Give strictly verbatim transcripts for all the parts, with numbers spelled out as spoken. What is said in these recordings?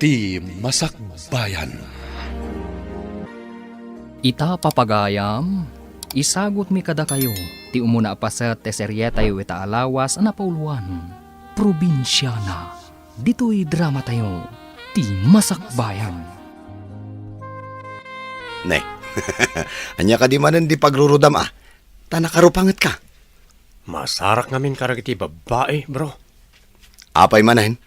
Ti Masakbayan. Ita, papagayam, isagutmi kadakayo ti umuna a paset ti serietayo ita a lawas a napauloan, Probinsiana. Ditoy dramatayo, Ti Masakbayan. Ne, ania kadi manen di pagrurudam a? Ta nakarupangetka. Masarak ngamin kadagiti babbai, bro. Apay manen,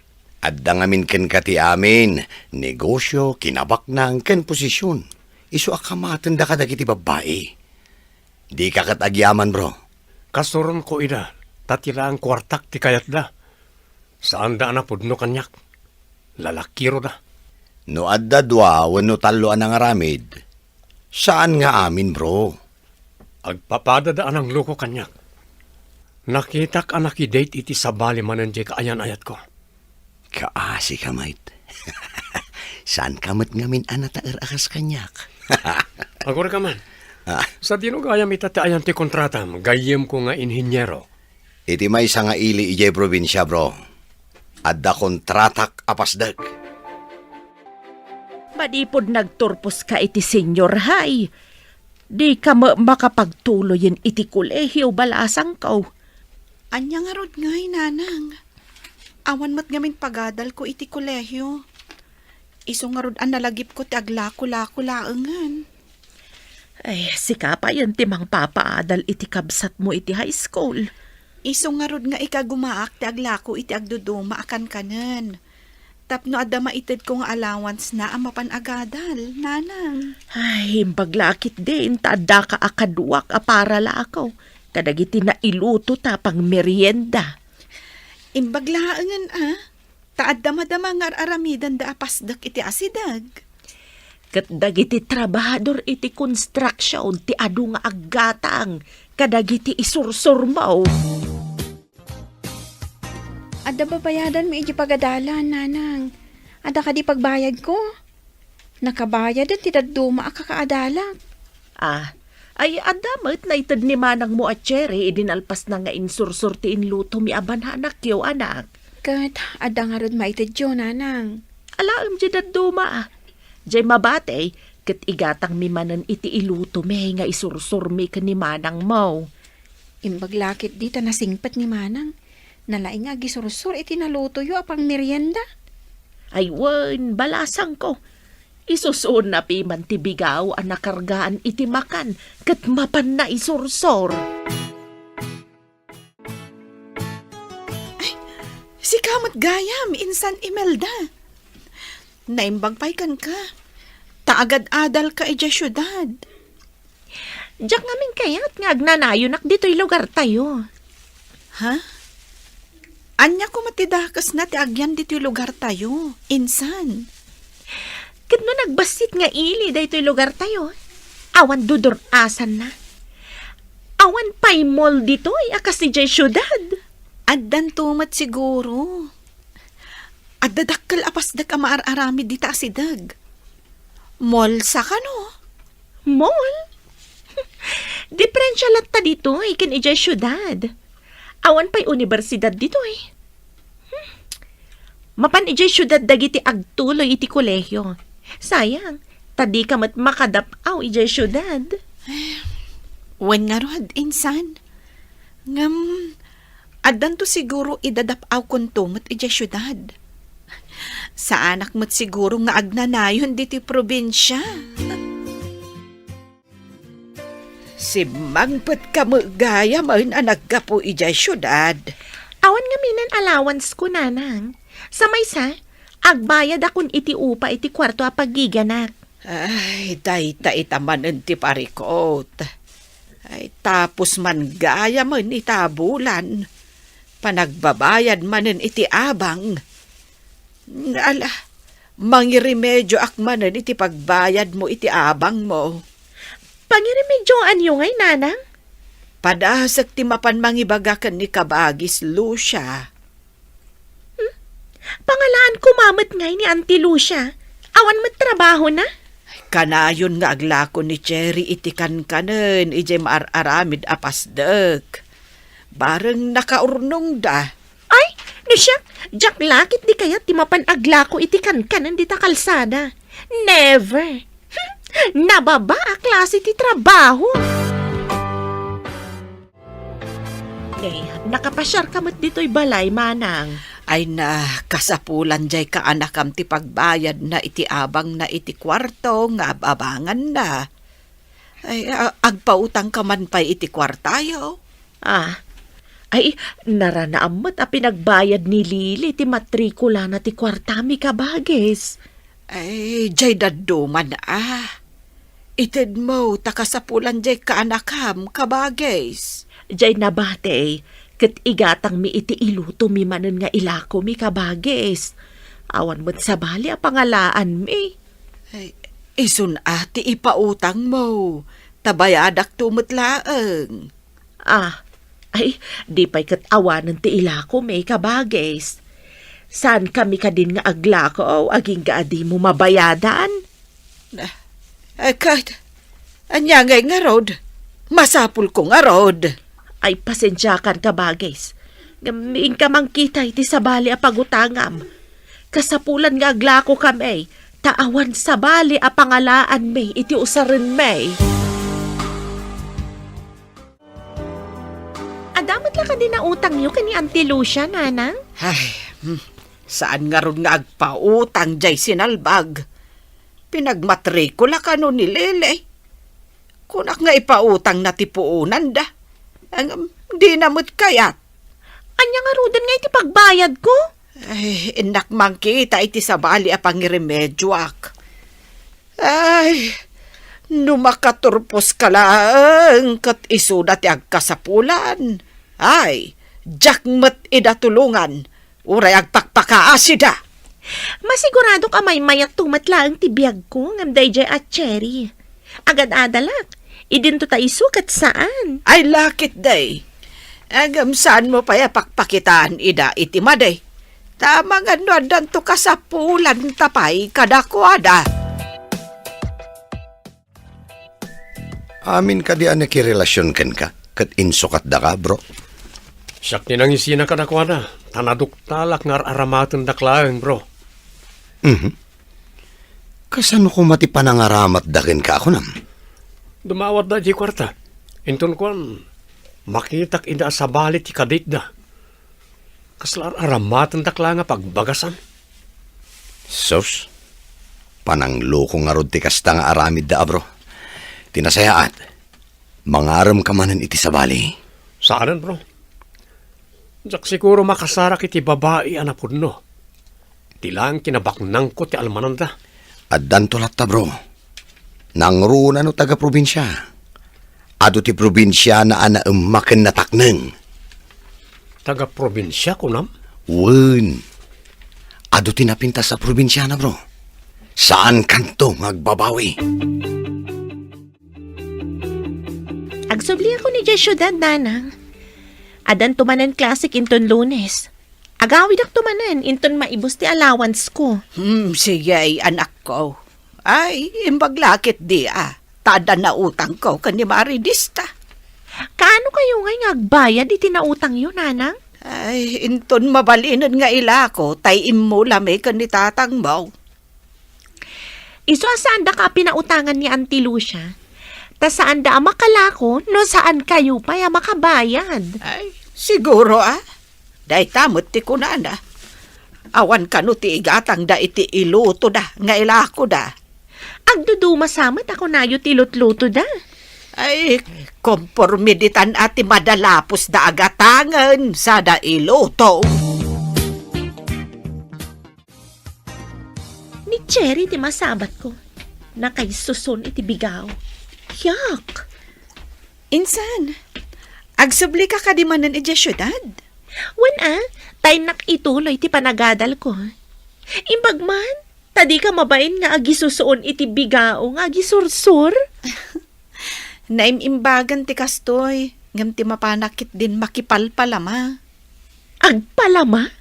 adda ngamin kenka ti amin, negosio, kinabaknang, ken posisyon. Isu a kamatenda kadagiti babbai. Dika ket agyaman, bro. Kasuronko ida, ta ti laeng kuartak ti kayatda. Saanda a napudno kaniak. Lalakiroda. No adda dua wenno tallo a nangaramid, saan nga amin, bro. Agpapadada a nangloko kaniak. Nakitak a nakidate iti sabali manen diay kaayan-ayatko. Kaasika met. Saanka met ngamin a nataer a kas kaniak. Agurayka man. Ah. Sadino gayam ita ti ayan ti kontratam, gayyemko nga inhiniero? Iti maysa nga ili idiay probinsia, bro, adda kontratak a pasdek. Manipud nagturposka iti senior high, dika met makapagtuloyen iti kolehio, balasangko. Ania ngarud ngay, nanang? Awan met ngamin pagadalko iti kolehio. Isu ngarud a nalagipko ti aglako-lako laengen. Ay, sika payen ti mangpapaadal iti kabsatmo iti high school. Isu ngarud nga ikagumaak ti aglako iti agduduma a kankanen. Tapno adda maitedko nga allowance na a mapan agadal, nanang. Ay, imbag la ketdin ta addaka a kaduak a para la ako kadagiti nailuto ta pangmerienda. Imbag laengen a, ta adda madama nga ar-aramidenda a pasdek iti asideg. Ket dagiti trabahador iti construction ti adu nga aggatang kadagiti isursurmo. Adda babayadanmi iti pagadalan, nanang. Adda kadi pagbayadko? Nakabayaden ti dadduma a kakaadalak. Ah, ay, adda met naited ni manangmo a Cherry idi nalpasna nga insursor ti inlutomi a bananakyo, anak. Ket adda ngarud maitedyo, nanang. Alaem diay dadduma, ah. Diay mabati, ket igatangmi manen iti ilutomi nga isursormi ken ni manangmo. Imbag la ketdi ta nasingpet ni manang. Nalaing nga agisursor iti nalutoyo a pangmerienda. Ay wen, balasangko. Isusuonna piman ti bigaw a nakargaan iti makan ket mapanna isursor. Ay, sika met gayam, insan Imelda. Naimbag pay kenka. Ta agad-adalka idiay siudad. Diak ngamin kayat nga agnanayonak ditoy lugartayo. Ha? Ania koma ti dakesna ti agyan ditoy lugartayo, insan? Ket no nagbassit nga ili daytoy lugartayo, awan dudur-asanna. Awan pay mall ditoy a kas idiay siudad. Addanto met siguro. Adda dakkel a pasdek a maar-aramid dita a sideg. Mall sa kano? Mall? Diferensia latta ditoy ken idiay siudad. Awan pay universidad ditoy. Hmm. Mapan idiay siudad dagiti agtuloy iti kolehio. Sayang, ta dika met makadap-aw idiay siudad. Wen ngarud, insan. Ngem, addanto siguro idadap-awkonto met idiay siudad. Saanak met siguro nga agnanayon ditoy probinsia. Simmangpetka met gayamen a naggapu idiay siudad. Awan ngamin allowance ko, nanang. Sa maysa, agbayadakon iti upa iti kuarto a paggiganak. Ay, dayta ita manen ti parikot. Ay, tapos man gayamen ita a bulan. Panagbabayad manen iti abang. Ala, mangirimedioak manen iti pagbayadmo iti abangmo. Pangiremedioanyo ngay, nanang? Padasek ti mapan mangibaga ken ni kabagis Lucia. Hmm? Pangalaan koma met ngay ni Auntie Lucia? Awan met trabahona? Kanayon nga aglako ni Cherry iti kankanen idiay maar-aramid a pasdek. Bareng nakaurnongda. Ay, No siak, diak la ketdi kayat ti mapan aglako iti kankanen dita kalsada. Never! Nababa a klase ti trabaho! Ne, nakapasiarka met ditoy balay, manang. Ay na, kasapulan jay kaanakam ti pagbayadna iti abangna iti kuarto nga ab-abanganna. Ay, a-, agpautangka man pay iti kuartayo? Ah, ay, naranaam met a pinagbayad ni Lily ti matrikulana ti kuartami, kabagis. Ay, jay dadduman, ah. Itedmo ta kasapulan jay kaanakam, kabagis. Jay nabati, ket igatangmi iti ilutomi manen nga ilakomi, kabagis. Awan met sabali a pangalaanmi. Ay, isun a ti ipautangmo, ta bayadakto met laeng. Ah, ay, di pay ket awanen ti ilakomi, kabagis. Saankami kadin nga aglako, agingga a dimo mabayadan? Ah, eh, ket, ania ngay ngarud? Masapulko ngarud. Ay, pasensiakan, kabagis. Ngem inka mangkita iti sabali a pagutangam. Kasapulan nga aglakokami, ta awan sabali a pangalaanmi iti usarenmi. Adda met la kadi nautangyo ken ni Auntie Lucia, nanang? Ay, hmm, saan ngarud nga agpautang jay sinalbag. Pinagmatrikula kano ni Lily. Kunak nga ipautangna ti puonanda. Ngem, dina met kayat. Ania ngaruden nga iti pagbayadko? Ay, innak mangkita iti sabali a pangiremedioak. Ay, no makaturposka laeng ket isuda ti agkasapulan. Ay, diak met ida tulongan, uray agpakpakaasida. Masiguradok a maymayatto met laeng ti biagko ngem daydiay a Cherry. Agad-adalak, idinto ta isu ket saan. Ay, lakit day. Ngem saanmo pay a pakpakitaan ida iti madi. Ta amangan no addanto kasapulanta pay kadakuada. Amin kadi a nakirelasion kenka, ket insukatdaka, bro? Siak ti nangisina kadakuada, ta naduktalak nga ar-aramatendak laeng, bro. Mhm. Kasano koma ti panangaramatda kenka, kunam? Dumawatda iti kuarta. Inton kuan, makitak ida a sabali ti kaditda. Kasla ar-aramatendak la nga pagbagasan. Sus, panangloko ngarud ti kasta nga aramidda, a, bro. Ti nasayaat, mangarem ka manen iti sabali. Saanen, bro. Diak siguro makasarak iti babai a napudno. Ti laeng kinabaknangko ti almananda. Addanto latta, bro. Nangruna no taga-probinsia. Adu ti probinsiana a naemma ken natakneng. Taga-probinsia, kunam? Wen. Adu ti napintas a probinsiana, bro. Saankanto nga agbabawi. Agsubliakon idiay siudad, nanang. Addanto manen klasek inton Lunes. Agawidakto manen inton maibus ti allowance ko. Hmm, sige, anakko. Ay, imbag la ketdi, a. Ta adda nautangko ken ni Mari Dista. Kaano kayo ngay nga agbayad iti nautangyo, nanang? Ay, inton mabalinen nga ilako, tay immulami ken ni tatangmo. Isu a saandaka a pinautangan ni Auntie Lucia, ta saanda a makalako no saan kayo pay a makabayad. Ay, siguro, a. Dayta met ti kunana. Awan kano ti igatangda iti ilutoda nga ilakoda. Agduduma sa met a kunayo ti lutlutoda. Ay, komporme ditan a ti madalapusda a gatangen sada iluto. Ni Cherry ti masabatko. Nakaisuson iti bigao. Yak! Insan, agsublika kadi manen idiay siudad? Wen a, tayennak ituloy ti panagadalko. Imbag man, ta dika mabain nga agisusuon iti bigao nga agisursor. Naim-imbagan ti kastoy, ngem ti mapanak ketdin makipalpalama. Agpalama?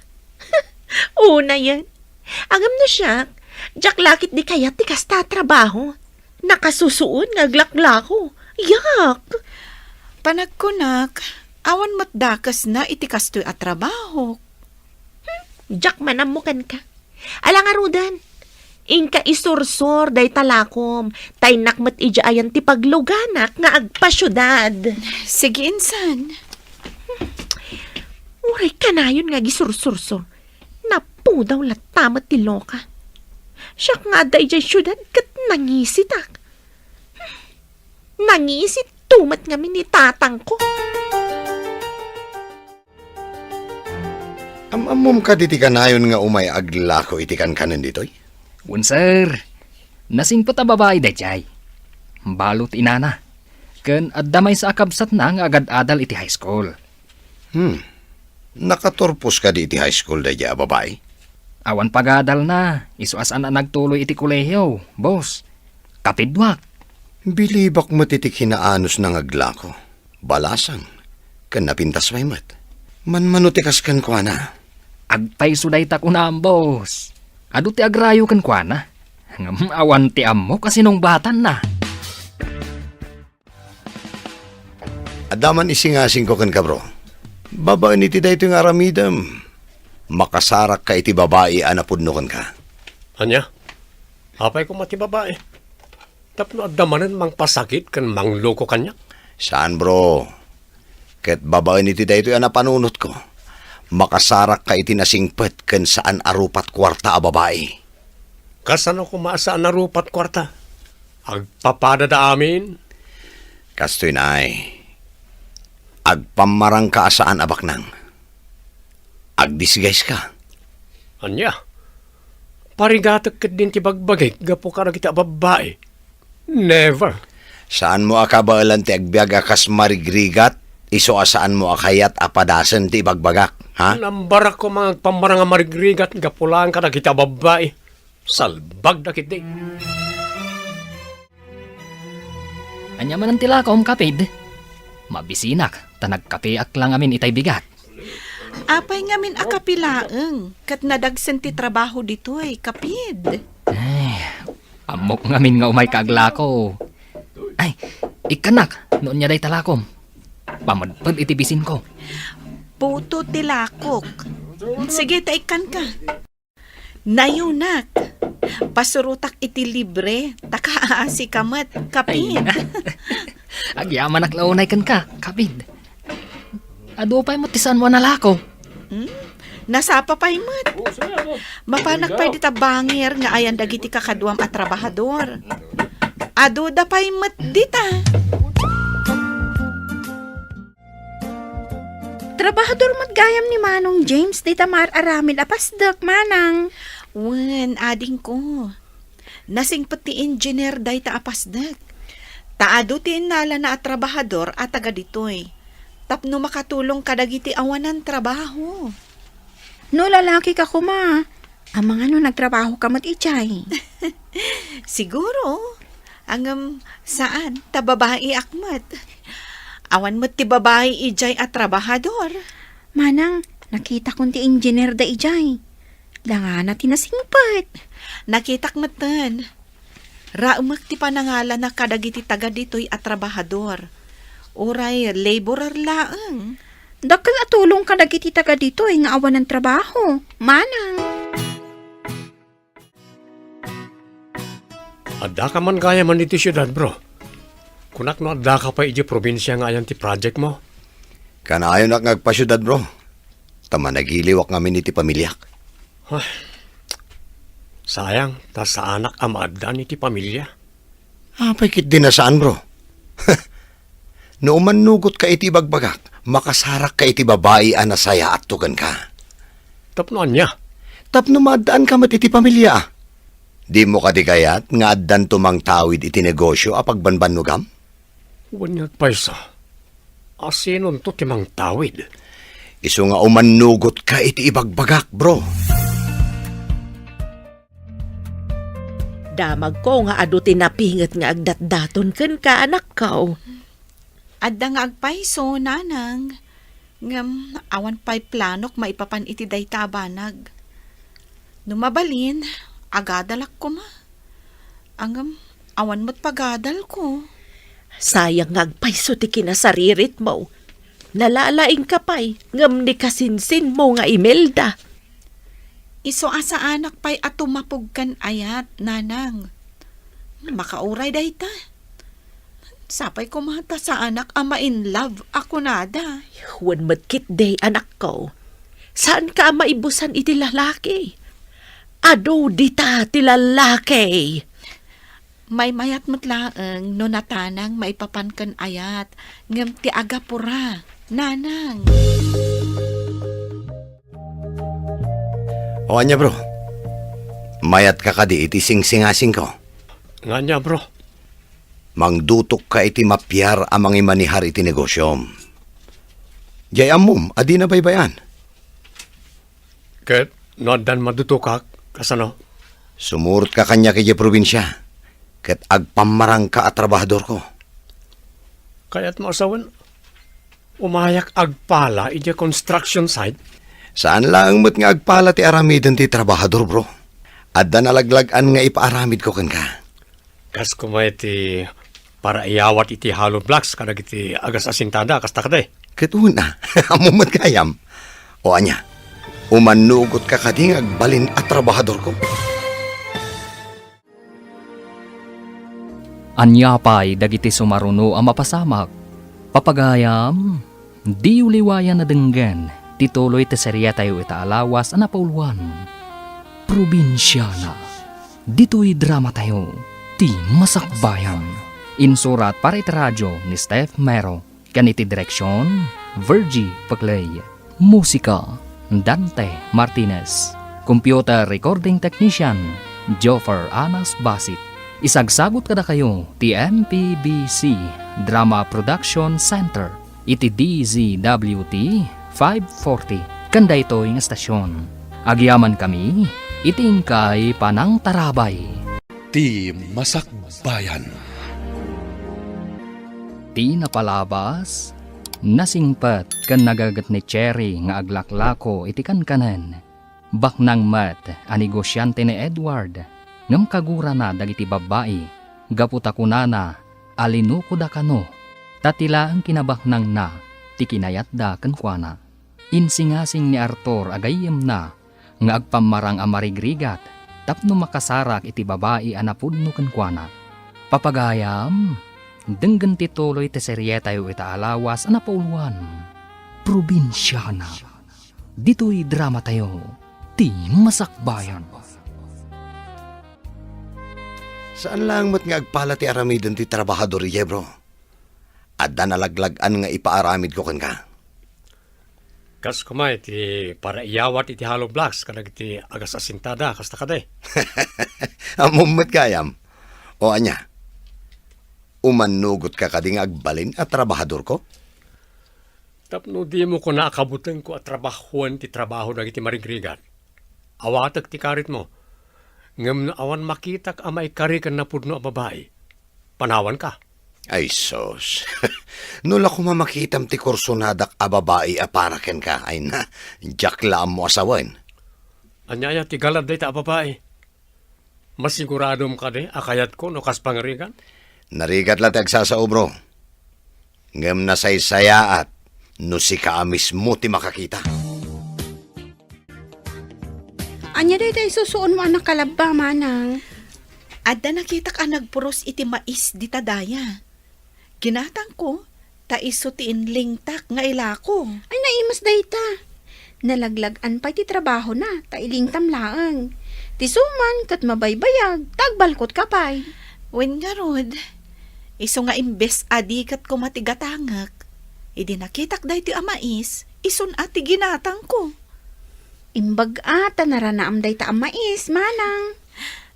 Unayen. Ngem no siak, diak la ketdi kayat ti kasta a trabaho. Nakasusuon nga aglaklako. Yak! Panagkunak, awan met dakesna iti kastoy a trabaho. Diak man ammo kenka. Ala ngaruden, inka isursor dayta lakom, ta innak met idiay ayan ti pagluganak nga agpasiudad. Sige, insan. Uray kanayon nga agisursursor. Napudaw latta met ti loka. Siak nga adda idiay siudad ket nangisitak. Nangisit to met ngamin ni tatangko. Am-ammom kadi ti kanayon nga umay aglako iti kankanen ditoy? Wen, sir. Nasingpet a babai daydiay. Balo ti inana. Ken adda maysa a kabsatna nga agad-adal iti high school. Hmm. Nakaturpos kadi iti high school daydiay a babai? Awan pagadalna. Isu a saan a nagtuloy iti kolehiyo, boss. Kapidwak. Bilibak met iti kinaanusna nga aglako. Balasang, ken napintas pay met. Manmano ti kas kenkuana? Agpayso dayta kunam, boss. Adu ti agrayo kenkuana. Ngem awan ti ammok a sinungbatanna. Adda man isingasingko kenka, bro. Babaen iti daytoy nga aramidem, makasarakka iti babai a napudno kenka. Ania? Apay koma ti babai? Tapno adda manen mangpasakit ken mangloko kaniak? Saan, bro. Ket babaen iti daytoy a napanunotko, makasarakka iti nasingpet ken saan a rupat kuarta a babai. Kasano koma a saan a rupat kuarta? Agpapadada amin? Kastoy, nay. Agpammarangka a saan a baknang. Agdisguise ka. Ania? Parigatek ketdin ti bagbagik gapu kadagiti a babbai. Never. Saanmo a kabaelan ti agbiag a kas marigrigat, isu a saanmo a kayat a padasen ti ibagbagak, ha? Nambarakko nga agpammarang a marigrigat gapu laeng kadagiti a babbai. Salbagda ketdi. Ania manen ti lakom, kapid? Mabisinak, ta nagkapeak la ngamin itay bigat. Apay ngamin a kape laeng, ket nadagsen ti trabaho ditoy, kapid? Ay, ammok ngamin nga umayka aglako. Ay, ikkanak, no ania dayta lakom. Pamedped iti bisinko. Puto ti lakok. Sige, ta ikkanka. Nayunak. Pasurotak iti libre, ta kaasika met, kapid. Ay, na. Agyamanak la unay kenka, kapid. Adu pay met ti saanmo a nalako. Hmm? Nasapa pay met. Mapanak pay dita bangir nga ayan dagiti kakaduam a trabahador. Aduda pay met dita. Trabahador met gayam ni Manong James dita maar-aramid a pasdek, Manang. Wen, adingko. Nasingpet ti engineer dayta a pasdek. Ta adu ti innalana a trabahador a taga ditoy. Tapno makatulong kadagiti awanan trabaho. No lalaki ka koma, amangan no nagtrabaho ka met idiay? Siguro. Ngem saan, ta babaiak met. Awan met ti babai idiay a trabahador. Manang, nakitakon ti engineer da idiay. Dangana ti nasingpet. Nakitak metten. Raemek ti panangalana kadagiti taga ditoy a trabahador. Uray laborer laeng. Dakkel a tulong kadagiti taga ditoy nga awanan trabaho, Manang. Addaka man gayamen iti siudad, bro. Kunak no addaka pay idiay probinsia nga ayan ti project mo? Kanayonak nga agpasiudad, bro. Ta managiliwak ngamin iti pamiliak. Ay, sayang, ta saanak a maaddan iti pamilia. Apay ketdi a saan, bro? No umannugotka iti ibagbagak, makasarakka iti babai a nasayaatto kenka. Tapno ania? Tapno maaddaanka met iti pamilia. Dimo kadi kayat nga addanto mangtawid iti negosio a pagbanbannogam? Wen nga agpayso. Asinonto ti mangtawid? Isu nga umannugotka iti ibagbagak, bro. Damagko nga adu ti napinget nga agdatdaton kenka, anakko. Adda nga agpayso, nanang, ngem awan pay planok maipapan iti dayta a banag. No mabalin, agadalak koma. Ngem awan met pagadalko. Sayang nga agpayso ti kinasariritmo. Nalalaingka pay, ngem ni kasinsinmo nga Imelda. Isu a saanak pay a tumapog ken ayat, nanang. Makauray dayta. Sapay koma ta saanak a ma-in love a kunada. Wen met ketdi, anakko. Saanka a maibusan iti lalaki. Adu dita ti lalaki. Maymayat met laeng no natanang maipapan ken ayat, ngem ti agapura, nanang. O ania, bro? Mayatka kadi iti singsingasingko? Nga ania, bro? Mangdutokka iti mapiar a mangimanihar iti negosiom. Diay ammom a dina baybay-an. Ket no addan madutokak, kasano? Sumurotka kaniak idiay probinsia, ket agpammarangka a trabahadorko. Kayatmo a sawen, umayak agpala idiay construction site? Saan laeng met nga agpala ti aramiden ti trabahador, bro. Adda nalaglag-an nga ipaaramidko kenka. Kas koma iti paraiyawat iti hollow blocks kadagiti agas-asintada, kasta kadi? Ket wen a, ammom met gayam. O ania, umannugotka kadi nga agbalin a trabahadorko? Ania pay dagiti sumaruno a mapasamak? Papagayam, diyo liwayan a denggen ti tuloy ti serietayo ita a lawas a napauluan, Probinsiana. Ditoy dramatayo, ti Masakbayan. Insurat para iti radio ni Steph Mero, ken iti direksion, Virgie Paclay. Musika, Dante Martinez. Computer recording technician, Joffer Anas Basit. Isagsagut kadakayo ti M P B C Drama Production Center iti D Z W T five forty ken daytoy nga estasion. Agyamankami iti inkay panangtarabay. Ti Masakbayan. Ti napalabas, nasingpet ken nagaget ni Cherry nga aglaklako iti kankanen. Baknang met a negosiante ni Edward, ngem kagurana dagiti babbai gapu ta kunana a linukoda kano, ta ti laeng kinabaknangna ti kinayatda kenkuana. Insingasing ni Arthur a gayyemna nga agpammarang a marigrigat tapno makasarak iti babai a napudno kenkuana. Papagayam, denggen ti tuloy ti serietayo ita a lawas a napauluan, Probinsiana. Ditoy dramatayo, ti Masakbayan. Saan laeng met nga agpala ti aramiden ti trabahador idiay, bro. Adda nalaglag-an nga ipaaramidko kenka. Kas koma iti paraiyawat iti hollow blocks kadagiti agas-asintada, kasta kadi? Ammom met gayam. O ania, umannugotka kadi nga agbalin a trabahadorko? Tapno dimo kuna a kabutengko a trabahoen ti trabaho dagiti marigrigat, awatek ti karitmo. Ngem no awan makitak a maikari ken napudno a babai, panawanka. Ay sus, no la koma makitam ti kursonadak a babai a para kenka, ay na, diak la ammo a sawen. Ania aya ti galad dayta a babai? Masiguradom kadi a kayatko no kas pangarigan? Narigat la ti agsasao, bro. Ngem nasaysayaat no sika a mismo ti makakita. Ania dayta isusuonmo a nakalabba, manang? Adda nakitak a nagpuros iti mais dita daya. Ginatangko, ta isu ti inlingtak nga ilako. Ay, naimas dayta. Nalaglag-an pay ti trabahona, ta ilingtam laeng. Ti suman ket mabaybayag, ta agbalkotka pay. Wen ngarud, isu nga imbes a di ket koma ti gatangek, idi nakitak daytoy a mais, isun a ti ginatangko. Imbag a ta naranaam dayta a mais, manang.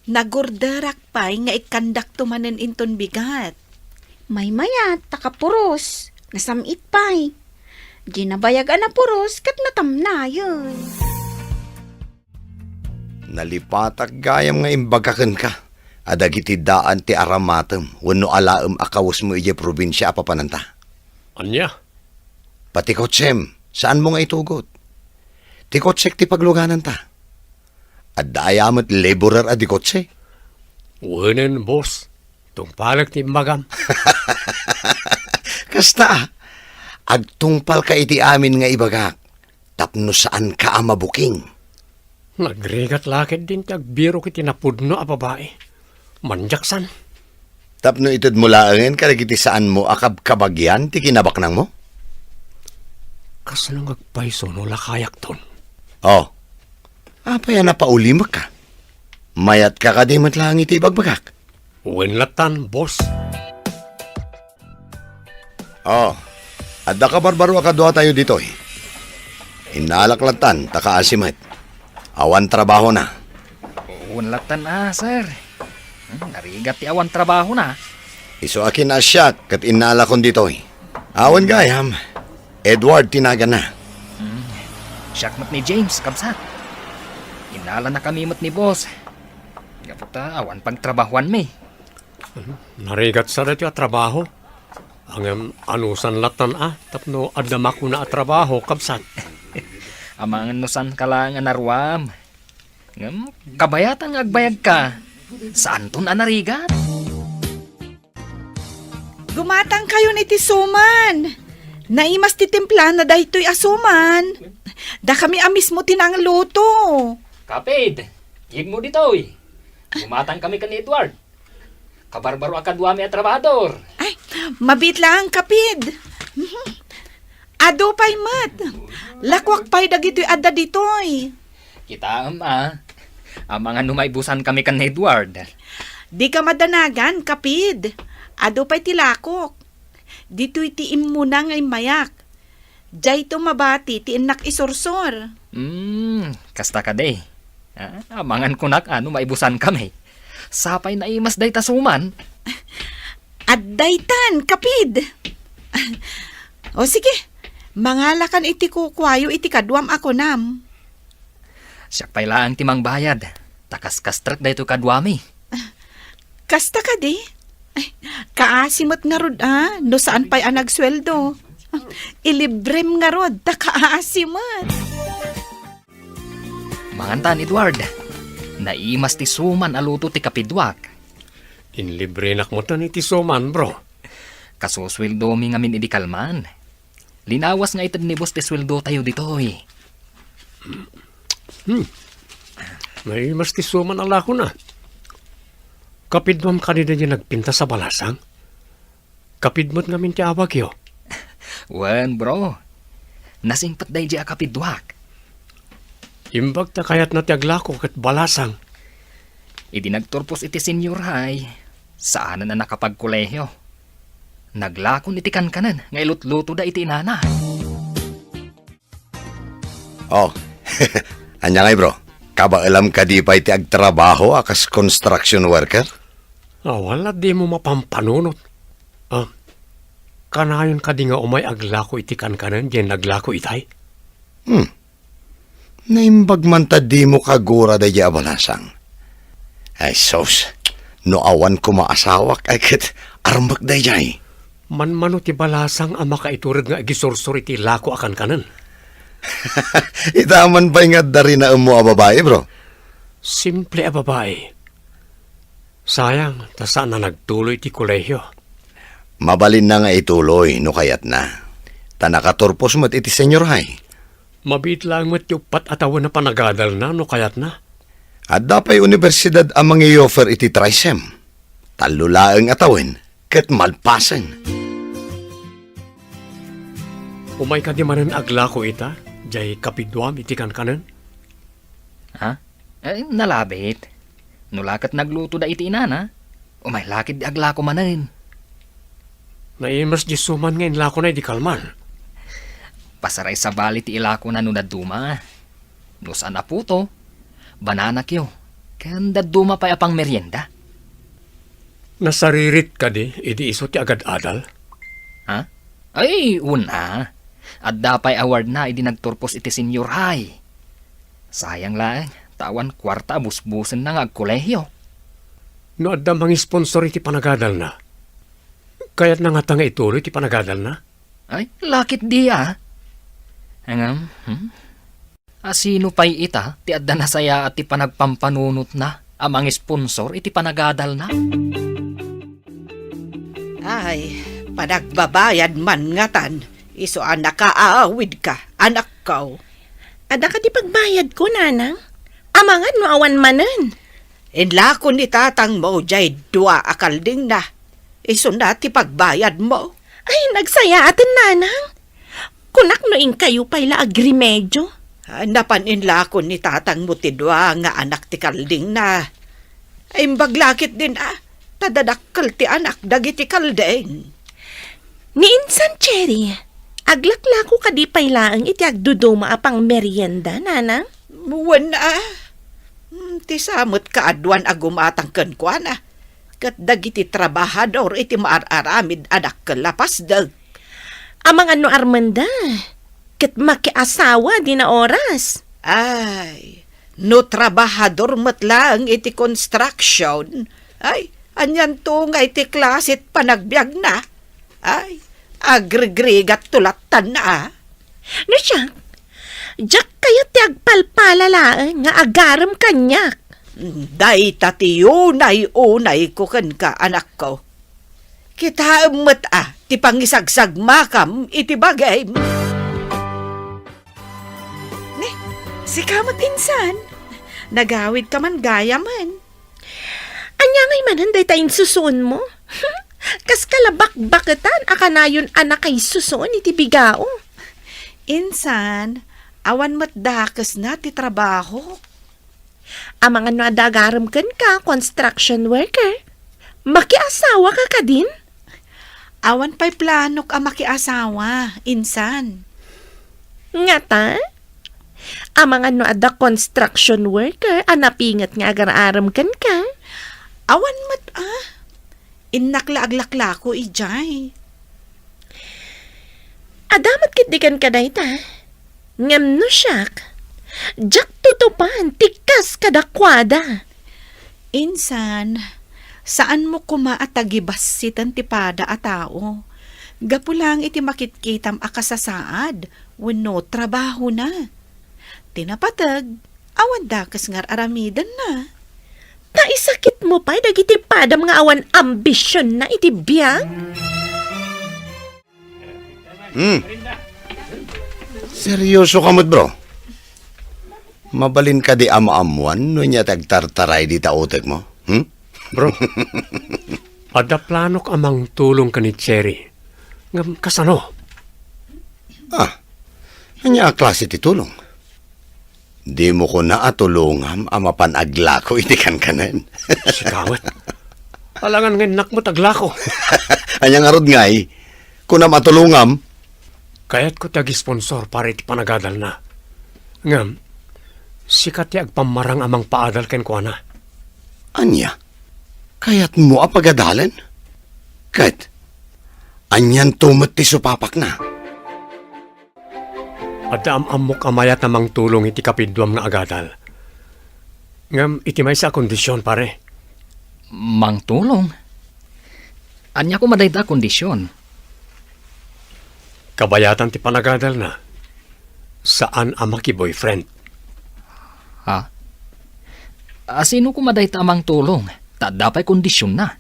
Nagurderak pay nga ikkandakto manen inton bigat. Maymayat, ta kapuros, nasam-it pay. Di nabayag a napuros ket natamnayen. Nalipatak gayam nga imbaga kenka a dagiti daan ti aramatem wenno alaem a kawesmo idiay probinsia a papananta. Ania? Pati kotsem, saanmo nga itugot. Ti kotsek ti paglugananta. Adda aya met laborer a di kotse? Wenen, boss. Tungpalek ti imbagam. Kasta, agtungpalka iti amin nga ibagak, tapno saanka a mabuking. Nagrigat la ketdin ti agbirok iti napudno a babai. Manjaksan. Tapno itedmo laengen kadagiti saanmo a kabkabagian ti kinabaknangmo? Kasano nga agpayso no lakayakton? Oh. Apay a napaulimekka? Mayatka kadi met laeng iti ibagbagak? Wen lattan, boss. Oh, adda kabarbaro a kaduatayo ditoy. Innalak lattan, ta kaasi met. Awan trabahona. Wen lattan a, sir. Hmm, narigat ti awan trabahona. Isu a kinaasiak ket innalakon ditoy. Awan gayam, Edward ti naganna. Hmm, siak met ni James, kabsat. Innalanakami met ni boss. Gapu ta awan pagtrabahuanmi. Narigat sa daytoy a trabaho. Ngem anusan lattan a, tapno adda makuna a trabaho, kabsat. Amangan no saanka laeng a naruam. Ngem kabayatan nga agbayagka. Saanton a narigat? Gumatangkayon iti suman. Naimas ti timplana daytoy a suman. Dakami a mismo ti nangluto. Kapid, yegmo ditoy. Gumatangkami ken ni Edward. Kabarbaro a kaduami a trabahador. Ay, mabiit laeng, Kapid. Mhm. Adu pay met. Lakuak pay dagitoy adda ditoy. Kitaem a. Amangan no maibusankami ken ni Edward. Dika madanagan, Kapid. Adu pay ti lakok. Ditoy ti immuna nga immayak. Diayto mabati ti innak isursor. Hmm, kasta kadi. Ah, amangan kunak a no maibusankami. Sapay naimas dayta suman. Addaytan, Kapid. O sige, mangalakan iti kukuayo iti kaduam a kunam. Siak pay laeng ti mangbayad, ta kaskastrek daytoy kaduami. Kasta kadi? Ay, kaasi met ngarud a, no saan pay a nagsueldo. Ilibrem ngarud, ta kaasi met. Mangantan, Edward. Naimas ti suman a luto ti kapiduak. Inlibrenak metten iti suman, bro. Kasusueldomi ngamin idi kalman. Linawas nga ited ni boss ti sueldotayo ditoy. Hmm. Naimas ti suman a lakona. Kapiduam kadi daydi nagpintas a balasang? Kapid met ngamin ti awagyo? Wen, bro. Nasingpet daydi a kapiduak. Imbag ta kayatna ti aglako ket balasang. Idi nagturpos iti senior high, saanen a nakapagkolehiyo. Naglakon iti kankanen nga ilutlutoda iti inana. Oh, ania ngay, bro? Kabaelam kadi pay ti agtrabaho a kas construction worker? Awan la dimo mapampanunot. Ah, kanayon kadi nga umay aglako iti kankanen diay naglako itay? Hmm. Naimbag man ta dimo kagura daydiay a balasang. Ay, sus, no awan koma asawak, ay ket armek daydiay. Manmano ti balasang a makaiturod nga agisursor iti lako a kankanen? Ita man pay nga adda rinaemmo a babai, bro? Simple a babai. Sayang, ta saan a nagtuloy iti kolehio. Mabalinna nga ituloy no kayatna. Ta nakaturpos met iti senior high. Mabiit laeng met ti uppat a tawen a panagadalna no kayatna. Adda pay universidad a mangi-offer iti TRYSEM. Tallo laeng a tawen ket malpasen. Umay kadi manen aglako ita, diay kapiduam iti kankanen? Ha? Ay, nalabit. No la ket naglutoda iti inana, umay la ketdi aglako manen. Naimas diay suman nga inlakona idi kalman. Pasaray sabali ti ilakona no dadduma. No saan a puto, bananakyo, ken dadduma pay a pangmerienda. Nasaririt kadi idi isu ti agad-adal? Ha? Ay, wen a. Adda pay awardna idi nagturpos iti senior high. Sayang laeng, ta awan kuarta a busbusenna nga agkolehio. No adda mangisponsor iti panagadalna, kayatna ngata nga ituloy ti panagadalna? Ay, la ketdi a. Ngem, hmm? A sino pay ita ti adda nasayaat ti panagpampanunotna a mangisponsor iti panagadalna? Ay, panagbabayad man ngatan, isu a nakaawidka, anakko. Adda kadi pagbayadko, nanang? Amangan no awan manen. Inlako ni tatangmo jay dua a kaldingna. Isuna ti pagbayadmo. Ay, nagsayaaten, nanang. Kunak no inkayo pay la agrimedio. Ah, napan inlako ni tatangmo ti dua nga anak ti kaldingna. Imbag la ketdin, ah, ta dadakkel ti anak dagiti kalding. Ni insan, Cherry, aglaklako kadi pay laeng iti agduduma a pangmerienda, nanang? Wen, ah. Hmm, ti sa met kaaduan a gumatang kenkuana, ket dagiti trabahador iti maar-aramid a dakkel a pasdek. Amangan no armenda, ket makiasawa dina oras. Ay, no trabahador met laeng iti construction, ay, anianto nga iti klasit panagbiagna? Ay, agrigrigat to lattan, ah. No siak, diak kayat ti agpalpala laeng nga agarem kaniak. Dayta ti unay-unayko kenka, anakko. Kitaem met, ah, ti pangisagsagmakam iti bagim. Ne, sika met insan. Nagawidka man gayamen. Ania ngay manen dayta insusuonmo? Kas kalabakbaketan a kanayon a nakaisusuon iti bigao. Insan, awan met dakesna ti trabaho. Amangan no adda agarem kenka, construction worker. Makiasawaka kadin? Awan pay planok a makiasawa, insan. Ngata? Amangan no adda construction worker a napinget nga agar-arem kenka? Awan met, ah. Innak la aglaklako idiay. Adda met ketdi kenka dayta. Ngem no siak, diak tutupan ti kas kadakuada. Insan, saanmo koma a tagibassiten ti pada a tao, gapu laeng iti makitkitam a kasasaad wenno trabahona. Ti napateg, awan dakes nga ar-aramidenna. Ta isakitmo pay dagiti padam nga awan ambisionna iti biag? Hmm. Seryoso ka met, bro? Mabalin kadi a maammuan no ania ti agtartaray dita utekmo? Hmm? Bro, adda planok a mangtulong ken ni Cherry. Ngem kasano? Ah, ania a klase ti tulong? Dimo kuna a tulongam a mapan aglako iti kankanen. Sika met. Alangan nga innak met aglako. Ania ngarud ngay? Kunam a tulongam? Kayatko ti agisponsor para iti panagadalna. Ngem, sika ti agpammarang a mangpaadal kenkuana. Ania? Kayatmo a pagadalen? Ket, anianto met ti supapakna? Adda am-ammok a mayat a mangtulong iti kapiduam nga agadal. Ngem iti maysa a kondision, pare. Mangtulong? Ania koma dayta a kondision? Kabayatan ti panagadalna, saan a maki-boyfriend. Ha? A, sino koma dayta a mangtulong? Ta adda pay kondisionna.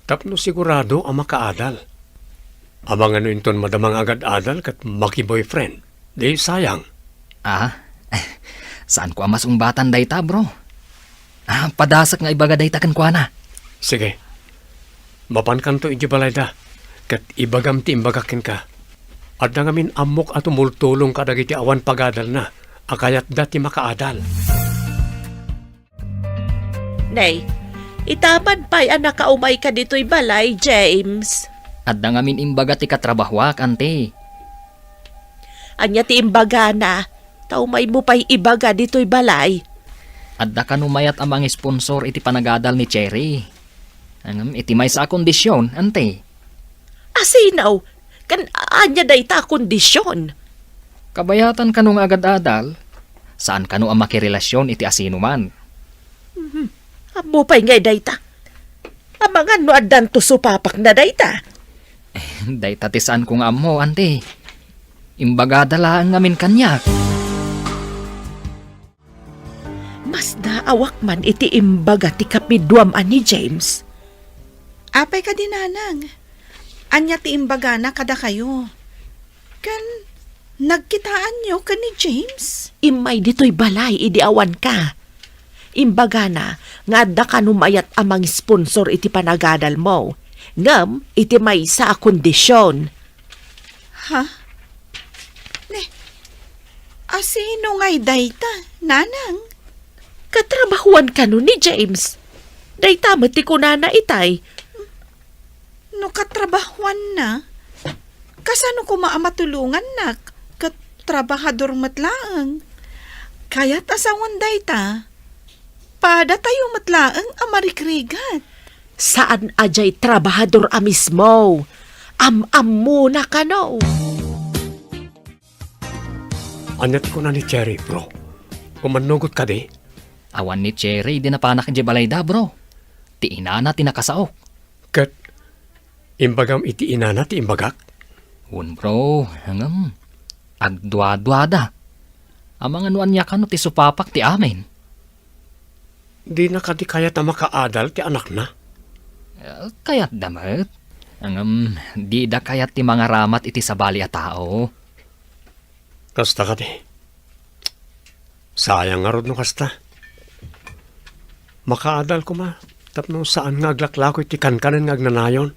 Tapno sigurado a makaadal. Amangan no inton madama nga agad-adal ket maki-boyfriend, di sayang. Ah, saanko a masungbatan dayta, bro. Ah, padasek nga ibaga dayta kenkuana. Sige. Mapankanto idiay balayda, ket ibagam ti imbagak kenka. Adda ngamin ammok a tumultulong kadagiti awan pagadalna a kayatda ti makaadal. Nay, itapad pay a nakaumayka ditoy balay, James. Adda ngamin imbaga ti katrabahoak, anti. Ania ti imbagana? Ta umaymo pay ibaga ditoy balay. Adda kano mayat a mangisponsor iti panagadal ni Cherry. Ngem iti maysa a kondision, anti. Asino? Ken ania dayta a kondision? Kabayatan kano nga agad-adal, saan kano a makirelasyon iti asinoman. Mhm. Ammo pay ngay dayta. Amangan no addanto supapakna dayta. Dayta ti saanko nga ammo, anti. Imbagada laeng ngamin kaniak. Masdaawak man iti imbaga ti kapiduam a ni James. Apay kadi, nanang? Ania ti imbagana kadakayo? Ken, Nagkitaanyo ken ni James? Immay ditoy balay idi awanka. Imbagana nga adda kano mayat a mangisponsor iti panagadalmo, ngem iti maysa a kondision. Ha? Ne, asino ngay dayta, nanang? Katrabahuan kano ni James. Dayta met ti kunana itay. No katrabahuanna, kasano koma a matulongannak ket trabahador met laeng? Kayat a sawen dayta, padatayo met laeng a marikrigat. Saan a diay trabahador a mismo. Am-ammona kano. Ania ti kuna ni Cherry, bro? Umannugot kadi? Awan ni Cherry idi napanak idiay balayda, bro. Ti inana ti nakasaok. Ket imbagam iti inana ti imbagak? Wen, bro, ngem agduaduada. Amangan no ania kano ti supapak ti amin. Dina kadi kayat a makaadal ti anakna? Eh, kayatda met. Ngem dida kayat ti mangaramat iti sabali a tao. Kasta kadi. Sayang ngarud no kasta. Makaadal koma tapno saan nga aglaklako iti kankanen nga agnanayon.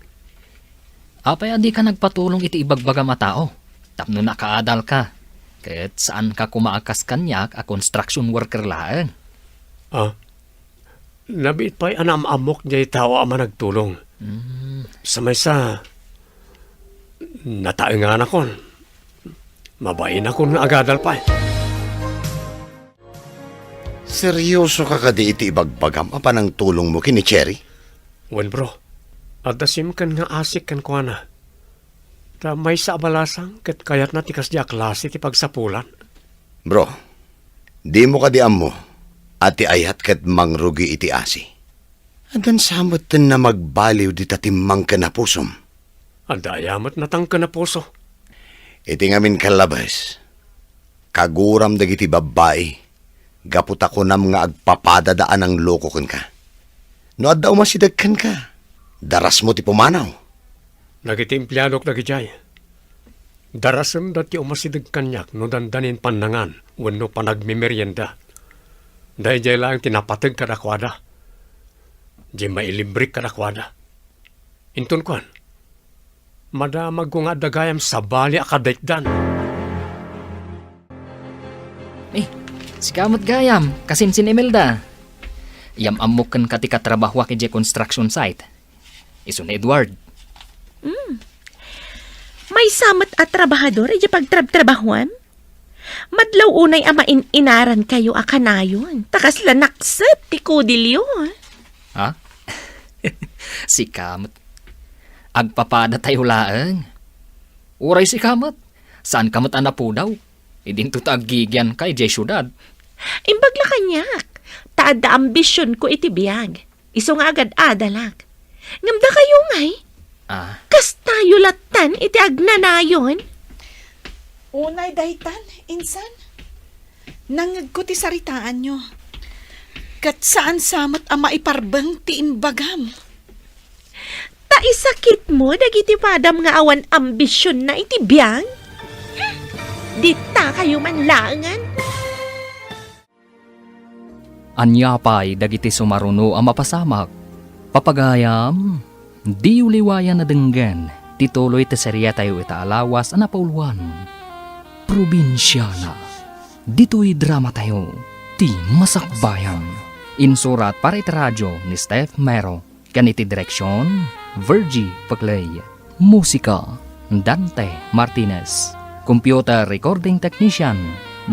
Apay a dika nagpatulong iti ibagbagam a tao tapno nakaadalka, ket saanka koma a kas kaniak a construction worker laeng? Ah, nabiit pay a naam-ammok diay tao a managtulong. Mm. Sa maysa, nataenganakon. Mabainakon nga agadal pay. Seryoso ka kadi iti ibagbagam a panangtulongmo ken ni Cherry? Wen, bro. Adda simken nga asik kenkuana. Ta maysa a balasang ket kayatna ti kasdi a klase ti pagsapulan. Bro, dimo kadi ammo a ti ayat ket mangrugi iti asi? Addan sa metten a magbaliw dita timmang ken a pusom. Adda aya met natangken a puso? Iti ngamin kallabes, kaguram dagiti babbai gapu ta kunam nga agpapadada a nangloko kenka. No adda umasideg kenka, darasmo ti pumanaw. Dagiti empleadok dagidiay, darasenda ti umasideg kaniak no dandanin pannangan wenno panagmemerienda. Daydiay laeng ti napateg kadakuada. Diay mailimbrik kadakuada. Inton kuan, madamagko nga adda gayam sabali a kadaitdan. Eh, sika met gayam, kasinsin Imelda. Yam-ammok kenka ti katrabahuak idiay construction site. Isu ni Edward. Mm. Maysa met a trabahador idiay pagtrabtrabahuam? Madlaw unay a main-inarankayo a kanayon, ta kasla nakset ti kudilyo. Ha? Sika met. Agpapadatayo laeng. Uray sika met, saanka met a napudaw. Idinto ta aggigianka idiay siudad. Imbag la kaniak, ta adda ambisionko iti biag. Isu nga agad-adalak. Ngem dakayo ngay? Ah. Kastayo lattan iti agnanayon? Unay daytan, insan. Nangngegko ti saritaanyo. Ket saan sa met a maiparbeng ti imbagam. Ta isakitmo dagiti padam nga awan ambisionna iti biag? Dita kayo man laengen? Ania pay dagiti sumaruno a mapasamak? Papagayam, diyo liwayan a denggen ti tuloy ti seriatayo ita a lawas a napauluan, Probinsiana. Ditoy dramatayo, Ti Masakbayan. Insurat para iti radio ni Steph Mero. Ken iti direksion, Virgie Paclay. Musika, Dante Martinez. Computer recording technician,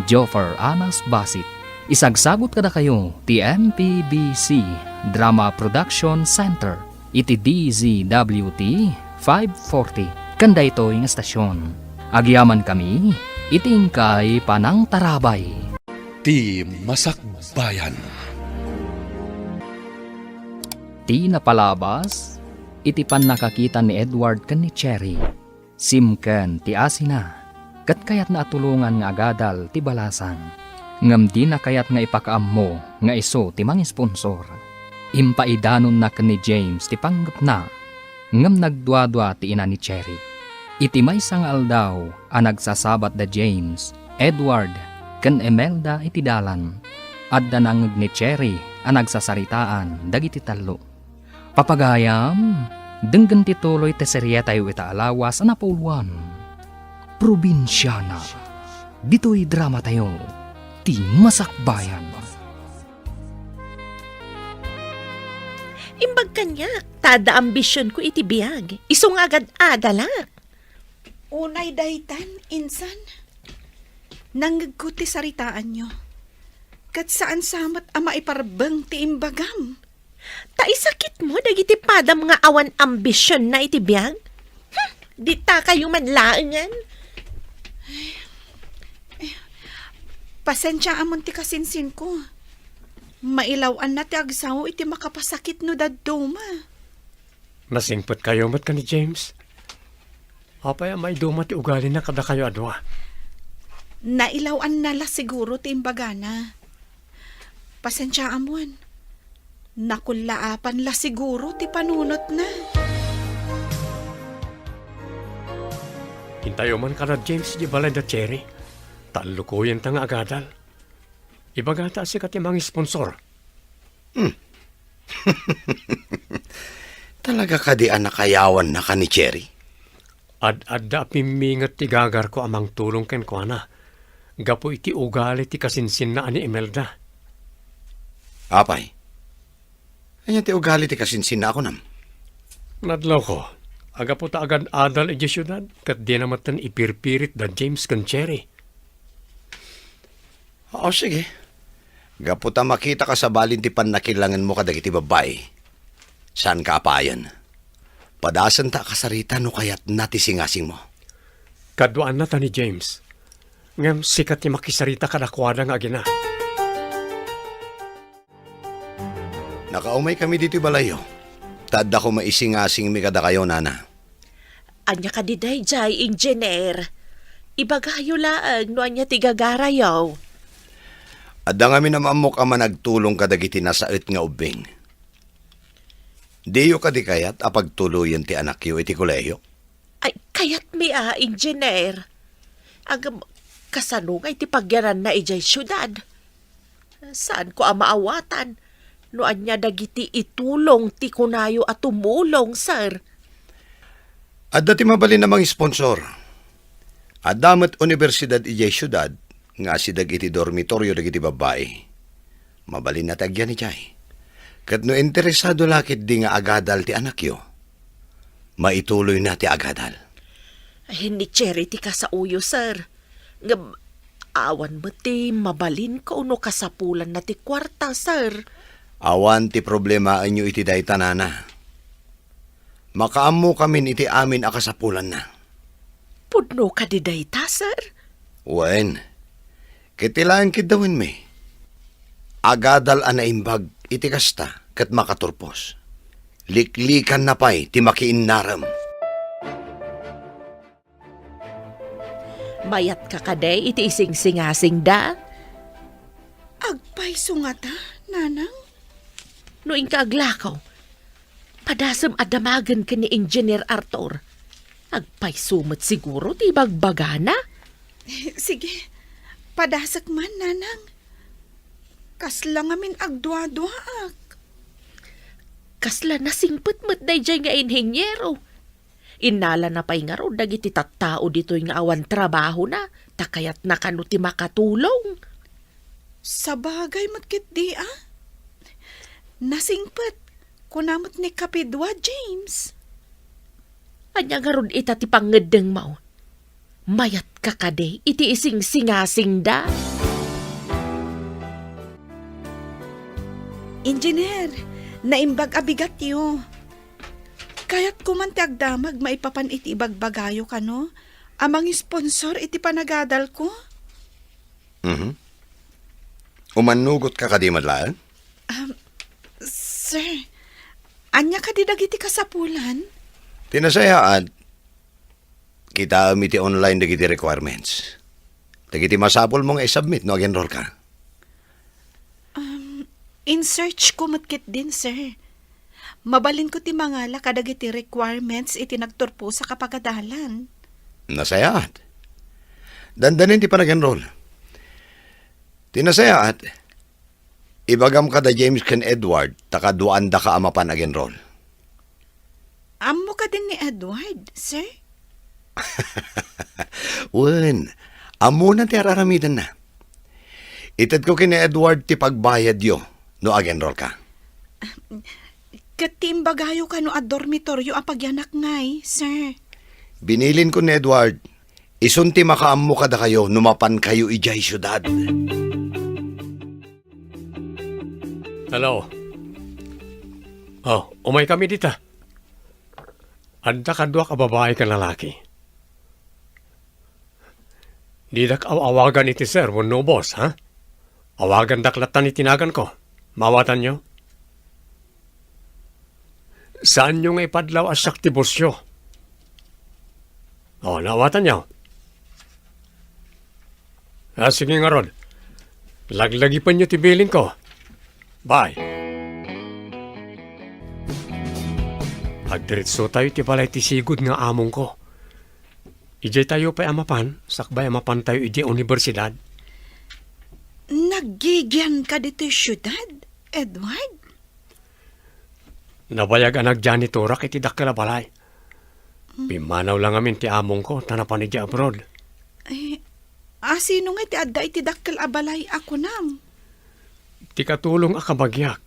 Joffer Anas Basit. Isagsagut kadakayo ti M P B C Drama Production Center iti D Z W T five forty. Ken daytoy nga estasion, agyamankami iti inkay panangtarabay. Ti Masakbayan. Ti napalabas iti pannakakita ni Edward ken ni Cherry, simken ti asina, ket kayatna a tulongan nga agadal ti balasang. Ngem dina kayat nga ipakaammo nga isu ti mangisponsor. Impaidanonna ken ni James ti panggepna, ngem nagduadua ti ina ni Cherry. Iti maysa nga aldaw a nagsasabat da James, Edward, ken Imelda iti dalan, adda nangngeg ni Cherry a nagsasaritaan dagiti tallo. Papagayam, denggen ti tuloy ti serietayo ita a lawas a napauluan, Probinsiana. Ditoy dramatayo, ti Masakbayan. Imbag kaniak, ta adda ambisionko iti biag, isu nga agad-adalak. Unay daytan, insan, nangngegko ti saritaanyo. Ket saan sa met a maiparbeng ti imbagam. Ta isakitmo dagiti padam nga awan ambisionna iti biag? Hmm, ditakayo man laengen. Pasensiaamon ti kasinsinko. Mailaw-anna ti agsao iti makapasakit no dadduma. Nasingpetkayo met ken ni James? Apay a maiduma ti ugalina kadakayo a dua? Nailaw-anna la siguro ti imbagana. Pasensiaamon. Nakullaapan la siguro ti panunotna. Intayo man kada James di balay da Cherry. Tallukoyenta nga agadal. Ibagata a sika ti mangisponsor. Hmm. Talaga kadi a nakayawannaka ni Cherry? Ad-adda a pimminget ti gagarko a mangtulong kenkuana gapu iti ugali ti kasinsinna a ni Imelda. Apay? Ania ti ugali ti kasinsinna a kunam? Nadlawko, agapu ta agad-adal idiay siudad, ket dina metten ipirpirit da James ken Cherry. O, sige. Gapu ta makitaka sa balin ti pannakilangenmo kadagiti babbai, saanka a payen. Padasenta a kasarita no kayatna ti singasingmo. Kaduaanna ta ni James. Ngem sika ti makisarita kadakuada nga agina. Nakaumaykami ditoy balayyo. Ta adda koma isingasingmi kadakayo, nana. Ania kadi daydiay, Engineer? Ibagayo laeng no ania ti gagarayo. Adda ngamin a maammok a managtulong kadagiti nasaet nga ubbing. Diyo kadi kayat a pagtuloyen ti anakyo iti kolehiyo? Ay, kayatmi a, Engineer. Ngem, kasano nga iti pagyananna idiay siudad? Saanko a maawatan no ania dagiti itulong ti kunayo a tumulong, sir. Adda ti mabalin a mangisponsor. Adda met unibersidad idiay siudad nga asideg iti dormitorio dagiti babbai. Mabalinna ti agyan idiay. Ket no interesado la ketdi nga agadal ti anakyo, maituloyna ti agadal. Ay, ni Cherry ti kasaoyo, sir. Ngem, awan met ti mabalinko no kasapulanna ti kuarta, sir. Awan ti problemaenyo iti dayta, nana. Makaammokamin iti amin a kasapulanna. Pudno kadi dayta, sir? Wen. Ket ti laeng kiddawenmi, agadal a naimbag iti kasta ket makaturpos. Liklikanna pay ti makiinnarem. Mayatka kadi iti isingsingasingda? Agpayso ngata, nanang? No inka aglakaw, padasem a damagen ken ni Engineer Arthur. Agpayso met siguro ti ibagbagana. Sige, padasek man, nanang. Kasla ngamin agduaduaak. Kasla nasingpet met daydiay nga inhiniero. Innalana pay ngarud dagiti tattao ditoy nga awan trabahona, ta kayatna kano ti makatulong. Sabagay met ketdi a. Nasingpet, kuna met ni Kapidua, James. Ania ngarud ita ti pangngeddengmo? Mayatka kadi iti isingsingasingda? Engineer, naimbag a bigatyo. Kayatko man ti agdamag maipapan iti ibagbagayo kano a mangisponsor iti panagadalko. Mhm. Umannugotka kadi met laeng? Um, sir, ania kadi dagiti kasapulan? Ti nasayaat, kitaem iti online dagiti requirements. Dagiti masapulmo nga isubmit no ag-enroll ka. Um, in-search ko met ketdin, sir. Mabalinko ti mangala kadagiti requirements iti nagturposak a pagadalan. Nasayaat. Dandanin ti panag-enroll. Ti nasayaat, ibagam kada James ken Edward ta kaduaandaka a mapan ag-enroll. Ammo kadin ni Edward, sir? Wen, ammona ti ar-aramidenna. Itedko ken ni Edward ti pagbayadyo no ag-enroll ka. Ket ti imbagayo kano a dormitoryo a pagianak ngay, sir? Bininko ni Edward, isun ti makaammo kadakayo no mapankayo idiay siudad. Hello. Oh, umaykami dita. Adda kaduak a babai ken lalaki. Didak aw-awagan iti sir wenno boss, ha? Awagandak latta iti naganko. Maawatanyo? Saanyo nga ipadlaw a siak ti bossyo. Oh, naawatanyo? Ah, sige ngarud. Laglagipenyo ti bilinko. Bye. Agdiretsotayo iti balay ti sigud nga amongko. Idiay tayo pay a mapan, sakbay a mapantayo idiay universidad. Naggigianka ditoy siudad, Edward? Nabayag a nagjanitorak iti dakkel a balay. Hmm. Pimmanaw la ngamin ti amongko ta napan idiay abroad. Eh, a, sino nga ti adda iti dakkel a balay a kunam? Ti katulong a kabagiak,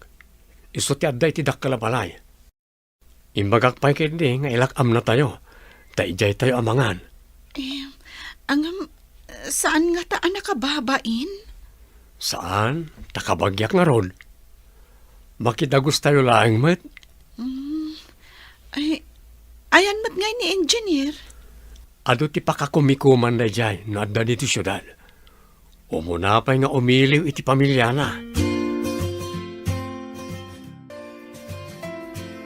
isu ti adda iti dakkel a balay. Imbagak pay ketdi nga ilak-amnatayo, ta idiay tayo a mangan. Eh, ngem, saan ngata a nakababain? Saan, ta kabagiak ngarud. Makidagustayo laeng met. Mm. Ay, ayan met ngay ni engineer? Adu ti pakakumikuman daydiay no adda ditoy siudad. Umuna pay nga umiliw iti pamiliana.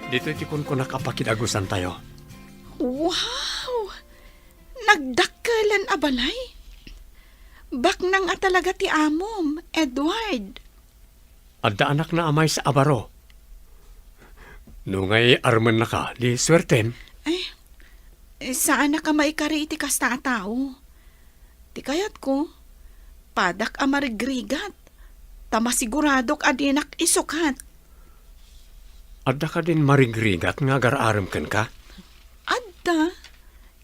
Ditoy ti kunkunak a pakidagusantayo. Wow! Nagdakkelen a balay? Baknang a talaga ti amom, Edward. Adda anakna a maysa a baro. No ngay armennaka, di suertem. Ay, saanak a maikari iti kasta a tao. Ti kayatko, padak a marigrigat, ta masiguradok a dinak isukat. Adda kadin marigrigat nga agar-arem kenka? Adda,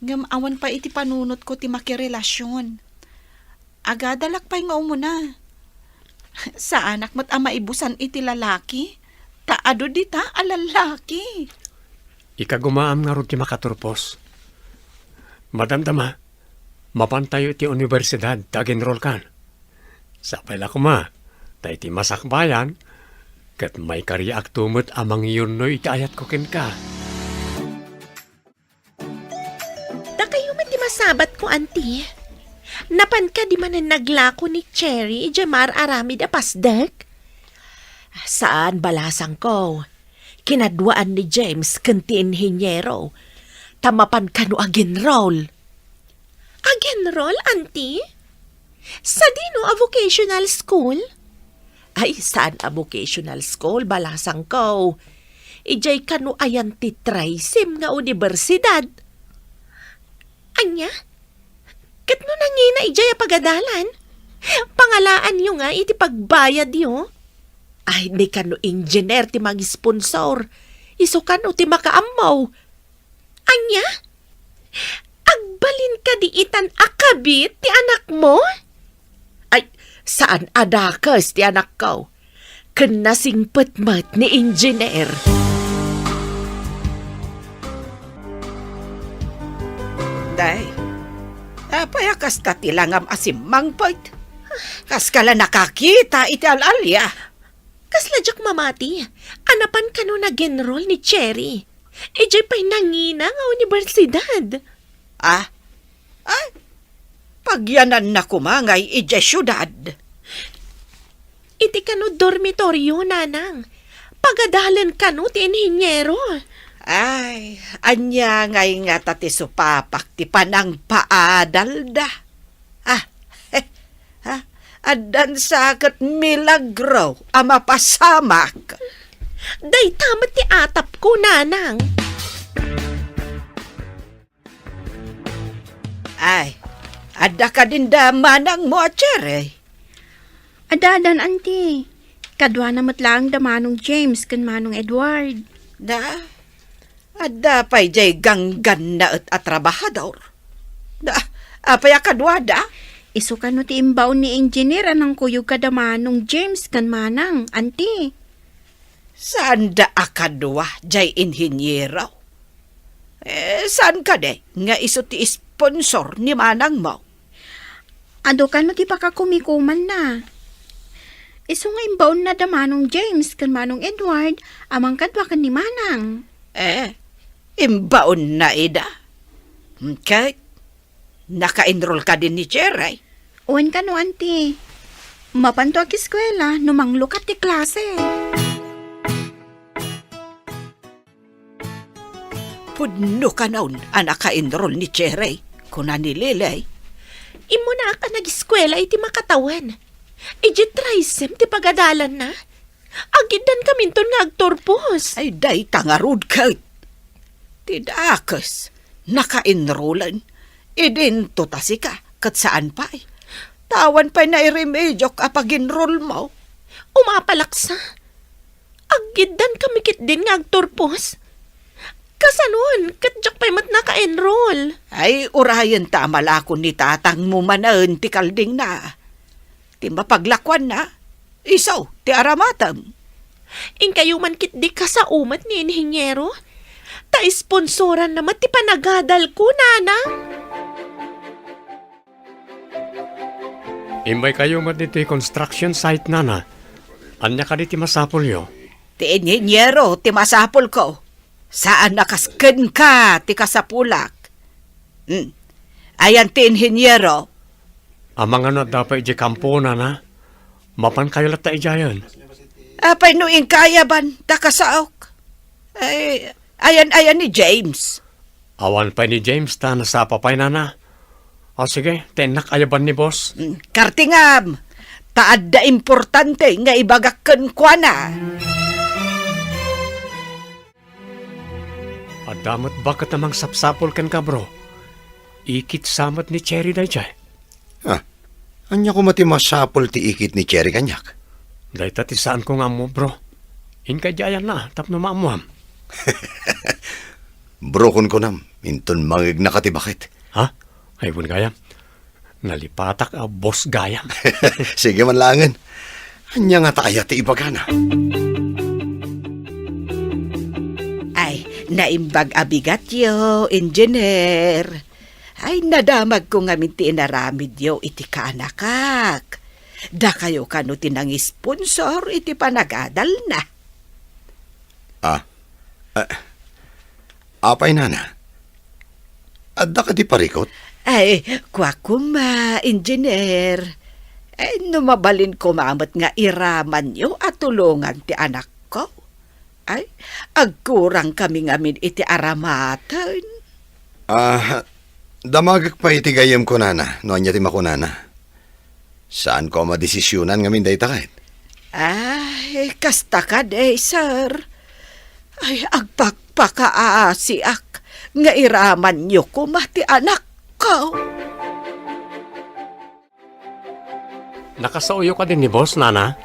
ngem awan pay iti panunotko ti makirelasion. Agadalak pay nga umuna. Saanak met a maibusan iti lalaki, ta adu dita a lalaki. Ikagumaam ngarud ti makaturpos. Madamdama, mapantayo iti universidad ta agenrolkan. Sapay la koma, ta iti masakbayan, ket maikariakto met a mangiyunnoy iti ayatko kenka. Dakayo met ti masabatko, Auntie. Napan kadi manen naglako ni Cherry idiay maar-aramid a pasdek? Saan, balasangko. Kinaduaan ni James ken ti inhiniero, ta mapan kano agenrol. Agenrol, Auntie? Sadino a vocational school? Ay, saan a vocational school, balasangko. Idiay kano ayan ti trisim nga universidad. Ania? Ket no nangina idiay a pagadalan, pangalaanyo nga iti pagbayadyo? Ay, di kano engineer ti mangisponsor. Isu kano ti makaammo. Ania? Agbalin kadi itan a kabit ti anakmo? Ay, saan a dakes ti anakko. Ken nasingpet met ni engineer. Day, apay a kasta ti langam a simmangpet? Kaska la nakakita iti al-alia. Kasla diak mamati a napan kano nagenrol ni Cherry idiay pay nangina nga universidad. Ah? Ay, pagyananna koma ngay idiay siudad. Iti kano dormitoryo, nanang. Pagadalen kano ti inhiniero. Ay, ania ngay ngata ti supapak ti panangpaadalda? Ah, eh, ah, addan sa ket milagro a mapasamak. Dayta met ti atapko, nanang. Ay, adda kadin da manangmo a Cherry? Adda, addan, Auntie. Kaduana met laeng da Manong James ken Manong Edward. Da, adda pay jay ganggannaet a trabahador. Da, apay a kaduada? Isu kano ti imbaon ni Engineer a nangkuyog kada Manong James ken Manang, Auntie. Saanda a kadua jay inhiniero? Eh, saan kadi nga isu ti sponsor ni manangmo? Adu kano ti pakakumikumanna. Isu nga imbaonna da Manong James ken Manong Edward a mangkadua ken ni Manang. Eh, imbaonna ida? Ket naka-enroll kadi ni Cherry? Wen kano, Auntie. Mapanto agiskuela no manglukat ti klase. Pudno kanon a naka-enroll ni Cherry, kuna ni Lily. Immunaak a nagiskuela iti makatawen. Idiay trisim ti pagadalanna. Agiddan kaminton nga agturpos. Ay, dayta ngarud ket. Ti dakes, naka-enrollen. Idinto ta sika, ket saan pay. Awan pay nairemediok a pag-enroll mo. Umapalaksa. Agiddan kami ketdin nga agturpos. Kasanon, ket diak pay met naka-enroll. Ay, urayen ta a malakon ni tatangmo manen ti kaldingna. Ti mapaglakuanna, isu ti aramatem. Inkayo man ketdi kasao met ni Inhiniero. Ta isponsoranna met ti panagadalko, nana. Immaykayo met ditoy construction site, nana. Ania kadi ti masapulyo? Ti inhiniero ti masapulko. Saan a kas kenka ti kasapulak. Hmm. Ayan ti inhiniero? Amangan no adda pay idiay kampo, nana. Mapankayo latta idiayen. Apay no inka ayaban ta kasaok? Ay, ayan, ayan ni James. Awan pay ni James ta nasapa pay, nana. O sige, ta innak ayaban ni boss. Mm, kartingam, ta adda importante nga ibagak kenkuana. Adda met baket a mangsapsapul kenka, bro. Ikit sa met ni Cherry daydiay. Ah, ania koma ti masapul ti ikit ni Cherry kaniak? Dayta ti saanko nga ammo, bro. Inka idiay ayanna tapno maammoam. Bro, kunkunam, inton mangegnaka ti baket. Ha? Ay, wen gayam. Nalipatak a boss gayam. Sige man laengen. Ania ngata aya ti ibagana? Ay, naimbag a bigatyo, Engineer. Ay, nadamagko ngamin ti inaramidyo iti kaanakak. Dakayo kano ti nangisponsor iti panagadalna. Ah, ah, apay, nana? Adda kadi parikut? Ay, kua koma, Engineer. Ay, no mabalin koma met nga iramanyo a tulongan ti anakko. Ay, agkurang kami ngamin iti aramaten. Ah, damagek pay iti gayyemko, nana, no ania ti makunana. Saanko a madesisionan ngamin dayta ket. Ay, kasta kadi, sir. Ay, agpakpakaasiak nga iramanyo koma ti anakko. Nakasaoyo kadi ni boss, nana?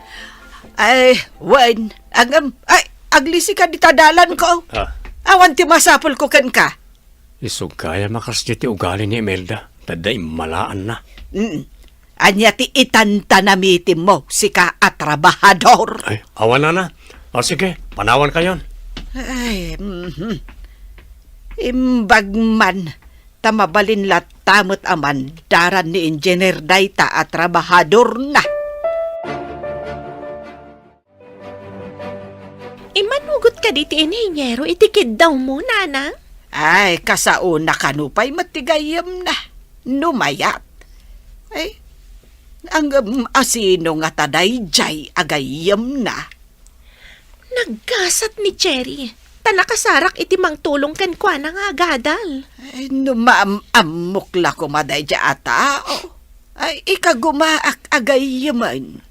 Ay, wen. Ngem, ay, aglisi ka dita dalanko. Ah. Awan ti masapulko kenka. Isu gayam a kasdiay ti ugali ni Imelda, ta adda immalaanna. Mm. Ania ti itantanamitimmo, sika a trabahador? Ay, awan, nana. O sige, panawankayon. Ay, mhm. Imbag man, ta mabalin latta met a mandaran ni Engineer dayta a trabahadorna. Immanugot kadi ti inhiniero iti kiddawmo, nana? Ay, kasaona kano pay met ti gayyemna. No mayat. Ay, ngem asino ngata daydiay a gayyemna? Naggasat ni Cherry, ta nakasarak iti mangtulong kenkuana nga agadal. Ay, no maam-ammok la koma daydiay a tao. Ay, ikagumaak a gayyemen.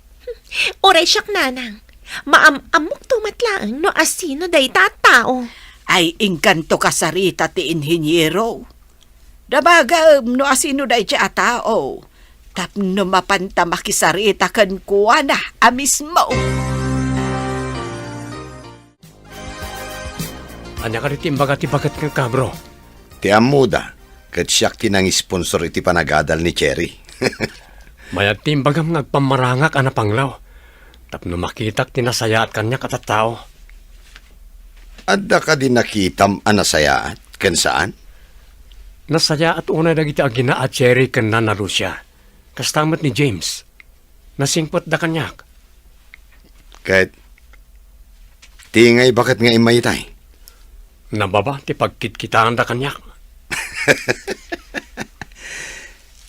Uray siak, nanang. Maam-ammokto met laeng no asino dayta a tao. Ay, inkanto kasarita ti inhiniero. Damagem no asino daydiay a tao tapno mapanta makisarita kenkuana a mismo. Ania kadi ti imbaga ti baket kenka, bro? Ti ammoda, ket siak ti nangisponsor iti panagadal ni Cherry. Mayat ti imbagam nga agpammarangak a napanglaw tapno makitak ti nasayaat kaniak a tattao. Adda kadi nakitam a nasayaat ken saan? Nasayaat unay dagiti agina a Cherry ken Nana Lucia. Kasta met ni James. Nasingpetda kaniak. Ket ti ngay baket nga immayatay? Nababa ti pagkitkitaanda kaniak.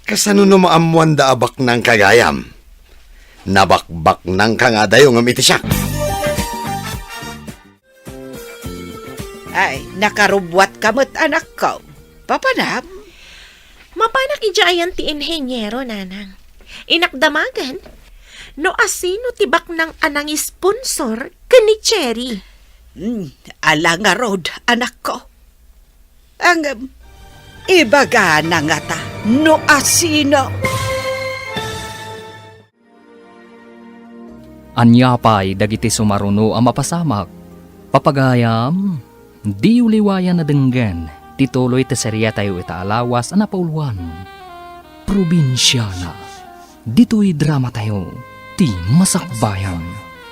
Kasano no maammoanda a baknang ka gayam? Nabakbaknang ka nga adayo ngem iti siak. Ay, nakarubbuatka met, anakko. Papanam? Mapanak idiay ayan ti inheniero, nanang. Inakdamagan, no asino ti baknang a nangisponsor ken ni Cherry. Hmm, ala ngarud, anakko. Ngem, ibagana ngata no asino. Ania pay dagiti sumaruno a mapasamak? Papagayam, diyo liwayan a denggen ti tuloy ti seriatayo ita a lawas a napauluan. Probinsiana. Ditoy dramatayo, Ti Masakbayan.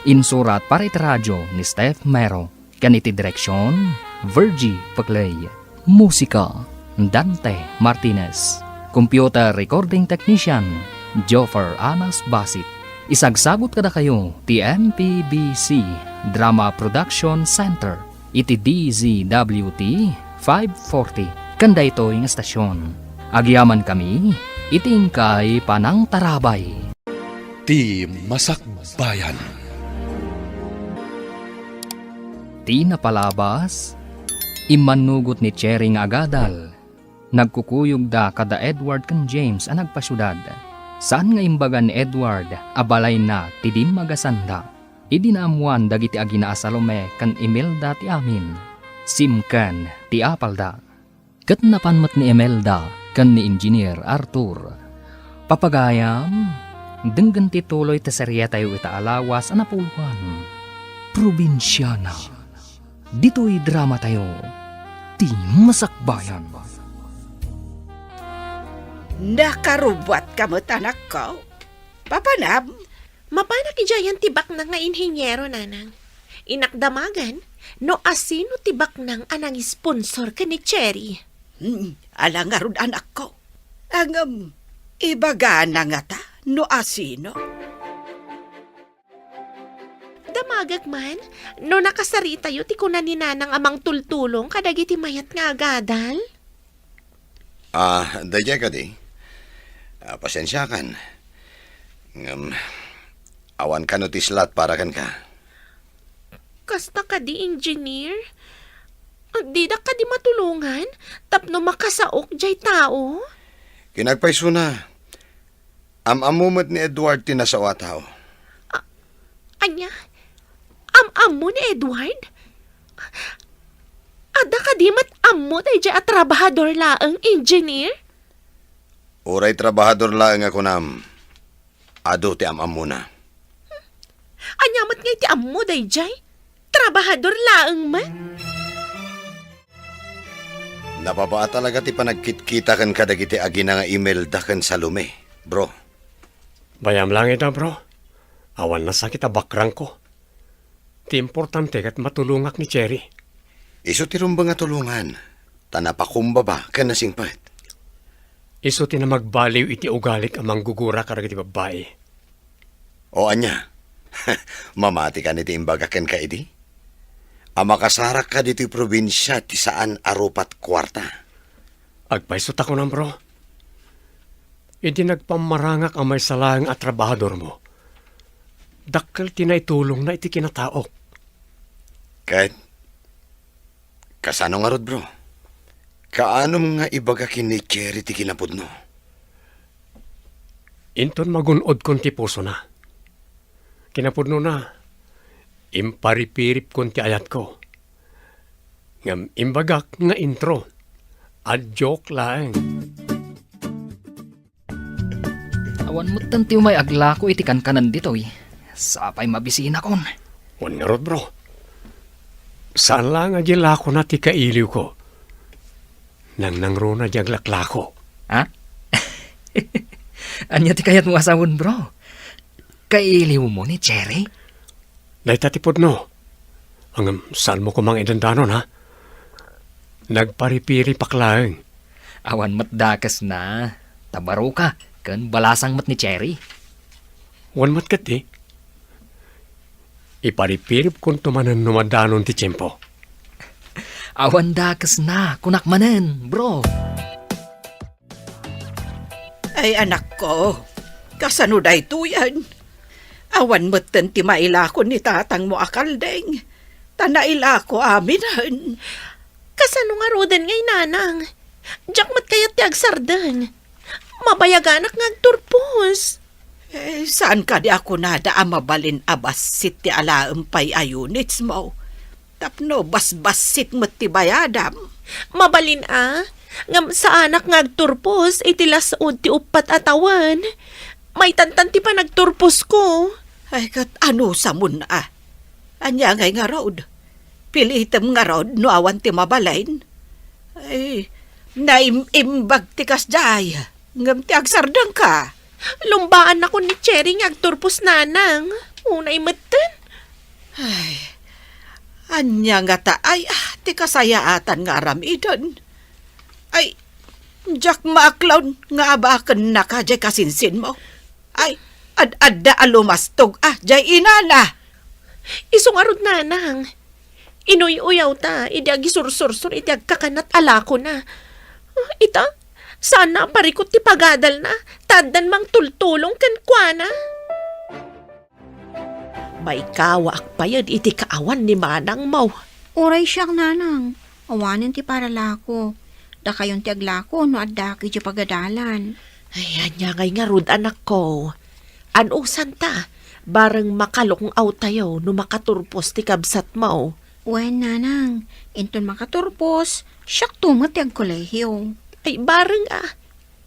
Insurat para iti radio ni Steph Mero. Ken iti direksion, Virgie Paclay. Musika, Dante Martinez. Computer recording technician, Joffer Anas Basit. Isagsagut kadakayo ti M P B C Drama Production Center iti D Z W T five forty ken daytoy nga estasion. Agyamankami iti inkay panangtarabay. Ti Masakbayan. Ti napalabas, immannugot ni Cherry nga agadal. Nagkukuyogda kada Edward ken James a nagpasiudad. Saan nga imbaga ni Edward a balayna ti dimmagasanda. Idi naammoan dagiti agina a Salome ken Imelda ti amin, simken ti apalda. Ket napan met ni Imelda ken ni Engineer Arthur. Papagayam, denggen ti tuloy ti seriatayo ita a lawas a napauluan. Probinsiana. Ditoy dramatayo, Ti Masakbayan. Nakarubbuatka met, anakko. Papanam? Mapanak idiay ayan ti baknang nga inheniero, nanang. Inakdamagan no asino ti baknang a nangisponsor ken ni Cherry. Hmm, ala ngarud, anakko. Ngem, ibagana ngata no asino. Damagek man no nakasaritayo ti kuna ni nanang a mangtultulong kadagiti mayat nga agadal. Ah, daydiay kadi? Ah, pasensiakan. Ngem, awan kano ti slot para kenka. Kasta kadi, Engineer? Didak kadi matulongan tapno makasaok diay tao? Kinapayso na. Am-ammo met ni Edward ti nasao a tao. A-, ania? Am-ammo ni Edward? Adda kadi met ammo daydiay a trabahador laeng, Engineer? Uray trabahador laeng a kunam, adu ti am-ammona. Ania met ngay ti ammo daydiay? Trabahador laeng met? Nababa talaga ti panagkitkita ken kadagiti agina nga Imelda ken Salome, bro. Bayam lang ita, bro. Awan nasakit a background ko. Ti importante ket matulongak ni Cherry. Isu ti rumbeng a tulongan, ta napakumbaba ken nasingpet. Isu ti namagbaliw iti ugalik a manggugura kadagiti babbai. O ania? Mamati kadi ti imbagak kenka idi? A makasarak ka ditoy probinsia ti saan a rupat kuarta. Agpayso ta kunam, bro. Idi nagpammarangak a maysa laeng a trabahadormo, dakkel ti naitulongna iti kinataok. Ket kasano ngarud, bro? Kaanom nga ibaga ken ni Cherry ti kinapudno? Inton magun-odkon ti pusona. Kinapudnona, imparipiripkon ti ayatko. Ngem imbagak nga intro. A joke laeng. Awan metten ti umay aglako iti kankanan ditoy. Sapay mabisinakon. Wen ngarud, bro. Saan laeng a di lakona ti kailiwko. Nangnangruna di aglaklako. Ha? Ania ti kayatmo a sawen, bro? Kailiwmo ni Cherry? Dayta ti pudno. Ngem saanmo koma nga idandanon, ha? Nagparipiripak laeng. Awan met dakesna. Ta baroka ken balasang met ni Cherry. Wen met ketdi. Iparipiripkonto manen no madanon ti tiempo. Awan dakesna, kunak manen, bro. Ay, anakko, kasano daytoyen? Awan metten ti mailako ni tatangmo a kalding, ta nailako aminen. Kasano ngaruden ngay, nanang? Diak met kayat ti agsardeng. Mabayaganak nga agturpos. Eh, saan kadi a kunada a mabalin a bassit ti alaem pay a units mo? Tapno basbassit met ti bayadam. Mabalin a, ngem saanak nga agturpos iti las-ud ti uppat a tawen. Maitantan ti panagturposko. Ay, ket anusamon a? Ania ngay ngarud? Pilitem ngarud no awan ti mabalin? Ay, naim-imbag ti kasdiay, ngem ti agsardengka. Lumbaannakon ni Cherry nga agturpos, nanang. Unay metten. Ay, ania ngata ay, ah, ti kasayaatan nga aramiden? Ay, diak maaklon nga abakennaka diay kasinsinmo. Ay, ad-adda a lumastog, ah, diay inana. Isu ngarud, nanang. Inuy-uyawta idi agisursursor iti agkakanat a lakona. Ah, ita, saanna a parikut ti pagadalna, ta addan mangtultulong kenkuana. Maikawaak payen iti kaawan ni manangmo. Uray siak, nanang. Awanen ti paralako. Dakayon ti aglako no addak idiay pagadalan. Ay, ania ngay ngarud, anakko? Anusanta, bareng makalung-awtayo no makaturpos ti kabsatmo. Wen, nanang, inton makaturpos, siakto met ti agkolehio. Ay, bareng a,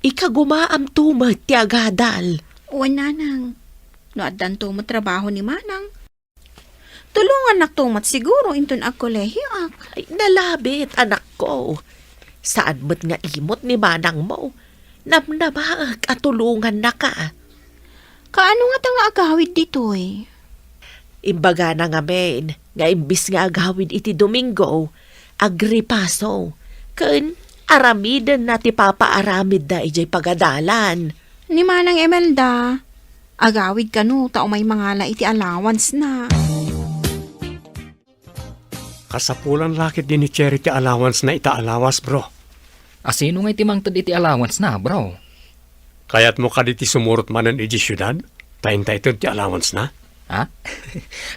ikagumaamto met ti agadal. Wen, nanang, no addanto met trabaho ni manang, tulongannakto met siguro inton agkolehioak. Ay, nalabit, anakko. Saan met nga imot ni manangmo. Namnamaek a tulongannaka. Kaano ngata nga agawid ditoy? Imbagana ngamin nga imbis nga agawid iti Domingo, agripaso, ken aramidenna ti papaaramidda idiay pagadalan. Ni Manang Imelda, agawid kano ta umay mangala iti allowance-na. Kasapulan la ketdi ni Cherry ti allowance-na ita a lawas, bro. A, sino ngay ti mangted iti allowance-na, bro? Kayatmo kadi ti sumurot manen idiay siudad ta inta ited ti allowance-na? Ha?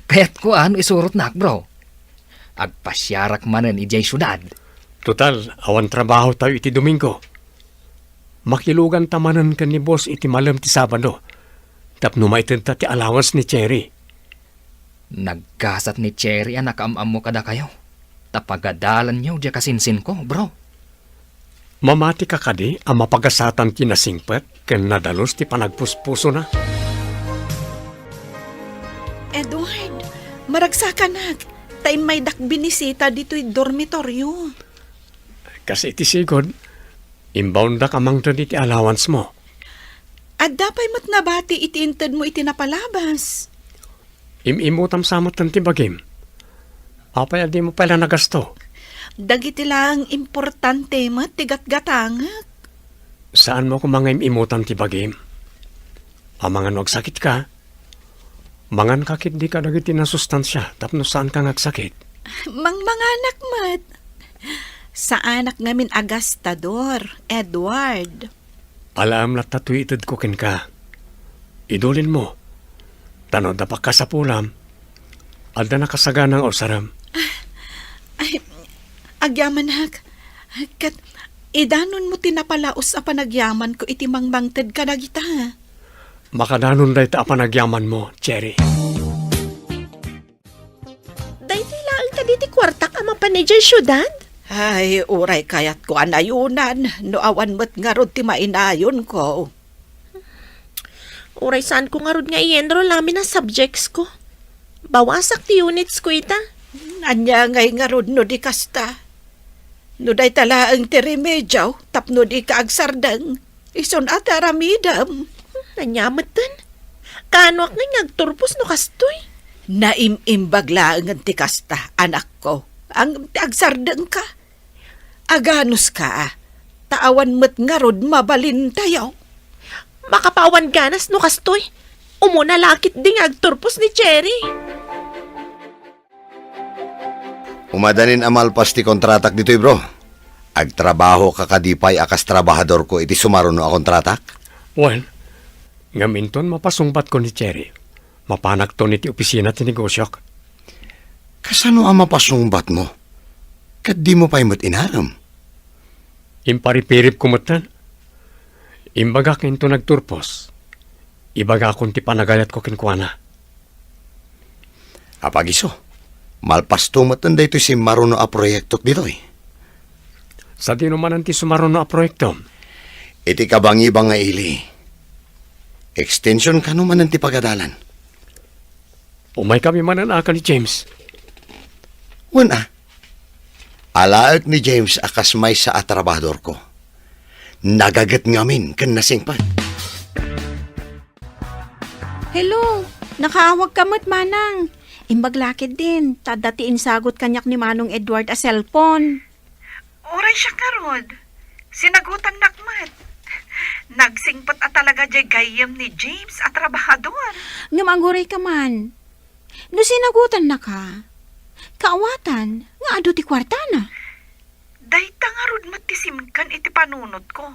Kayatko a no isurotnak, bro. Agpasiarak manen idiay siudad. Total, awan trabahotayo iti Domingo. Makiluganta manen ken ni boss iti malem ti Sabado tapno maitedta ti allowance ni Cherry. Naggasat ni Cherry a nakaam-ammo kadakayo, ta pagadalanyo diay kasinsinko, bro. Mamatika kadi a mapagasatan ti nasingpet ken nadalus ti panagpuspusona? Edward, maragsakanak, ta immaydak binisita ditoy dormitoryo. Kas iti sigud, imbaondak a mangted iti allowance-mo. Adda pay met nabati iti intedmo iti napalabas. Im-imutam sa metten ti bagim. Apay a dimo pay la nagasto? Dagiti laeng importante met ti gatgatangek. Saanmo koma nga im-imutam ti bagim? Amangan no agsakitka, manganka ketdi kadagiti nasustansia tapno saanka nga agsakit. Mangmanganak met. Saanak ngamin a gastador, Edward. Alaem latta toy itedko kenka. Idulinmo, ta no adda pakasapulam, adda nakasagana nga usarem. Ay, agyamanak. Ket idanonmo ti napalaus a panagyamanko iti mangmangted kadagita. Makadanon dayta a panagyamanmo, Cherry. Daytoy laeng kadi ti kuartak a mapan idiay siudad? Ay, uray kayatko a nayonan no awan met ngarud ti mainayonko. Uray saanko ngarud nga i-enroll amin a subjectsko. Bawasak ti unitsko ita. Ania ngay ngarud no di kasta? No dayta laeng ti remedio tapno dika agsardeng, isun a ti aramidem. Ania metten? Kaanoak ngay nga agturpos no kastoy? Naim-imbag laengen ti kasta, anakko. Ngem ti agsardengka, aganuska, ta awan met ngarud mabalintayo. Makapaawan ganas no kastoy. Umuna la ketdi nga agturpos ni Cherry. Umadanin a malpas ti kontratak ditoy, bro. Agtrabahoka kadi pay a kas trabahadorko iti sumaruno a kontratak? Wen, ngem inton mapasungbatko ni Cherry, mapanakton iti opisina ti negosiok. Kasano a mapasungbatmo? Ket dimo pay met inarem? Imparipiripko metten. Imbagak inton agturpos, ibagakon ti panagayatko kenkuana. Apagiso, malpasto metten daytoy simmaruno a proyektok ditoy. Sadino manen ti sumaruno a proyektom? Iti kabangibang nga ili. Extension kano manen ti pagadalan? Umaykami manen a ken ni James. Wen a. Alaek ni James a kas maysa a trabahadorko. Nagaget ngamin ken nasingpet. Hello, nakaawagka met, Manang. Imbag la ketdin, ta adda ti insagut kaniak ni Manong Edward a cellphone. Uray siak ngarud, sinagutannak met. Nagsingpet a talaga diay gayyem ni James a trabahador. Ngem agurayka man. No sinagutannaka, kaawatan nga adu ti kuartana. Dayta ngarud met ti simken iti panunotko.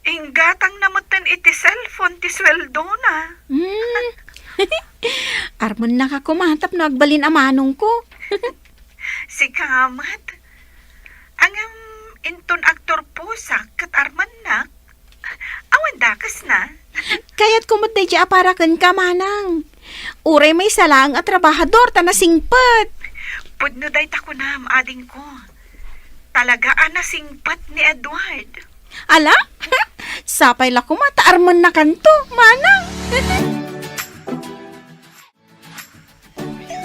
Inggatangna metten iti cellphone ti sueldona. Hmm. Armennaka koma tapno agbalin a manongko. Sika met. Ngem inton agturposak ket armennak, awan dakesna. Kayatko met daydiay a para kenka, Manang. Uray maysa laeng a trabahador ta nasingpet. Pudno dayta kunam, adingko. Talaga a nasingpet ni Edward. Ala? Sapay la koma ta armennakanto, Manang.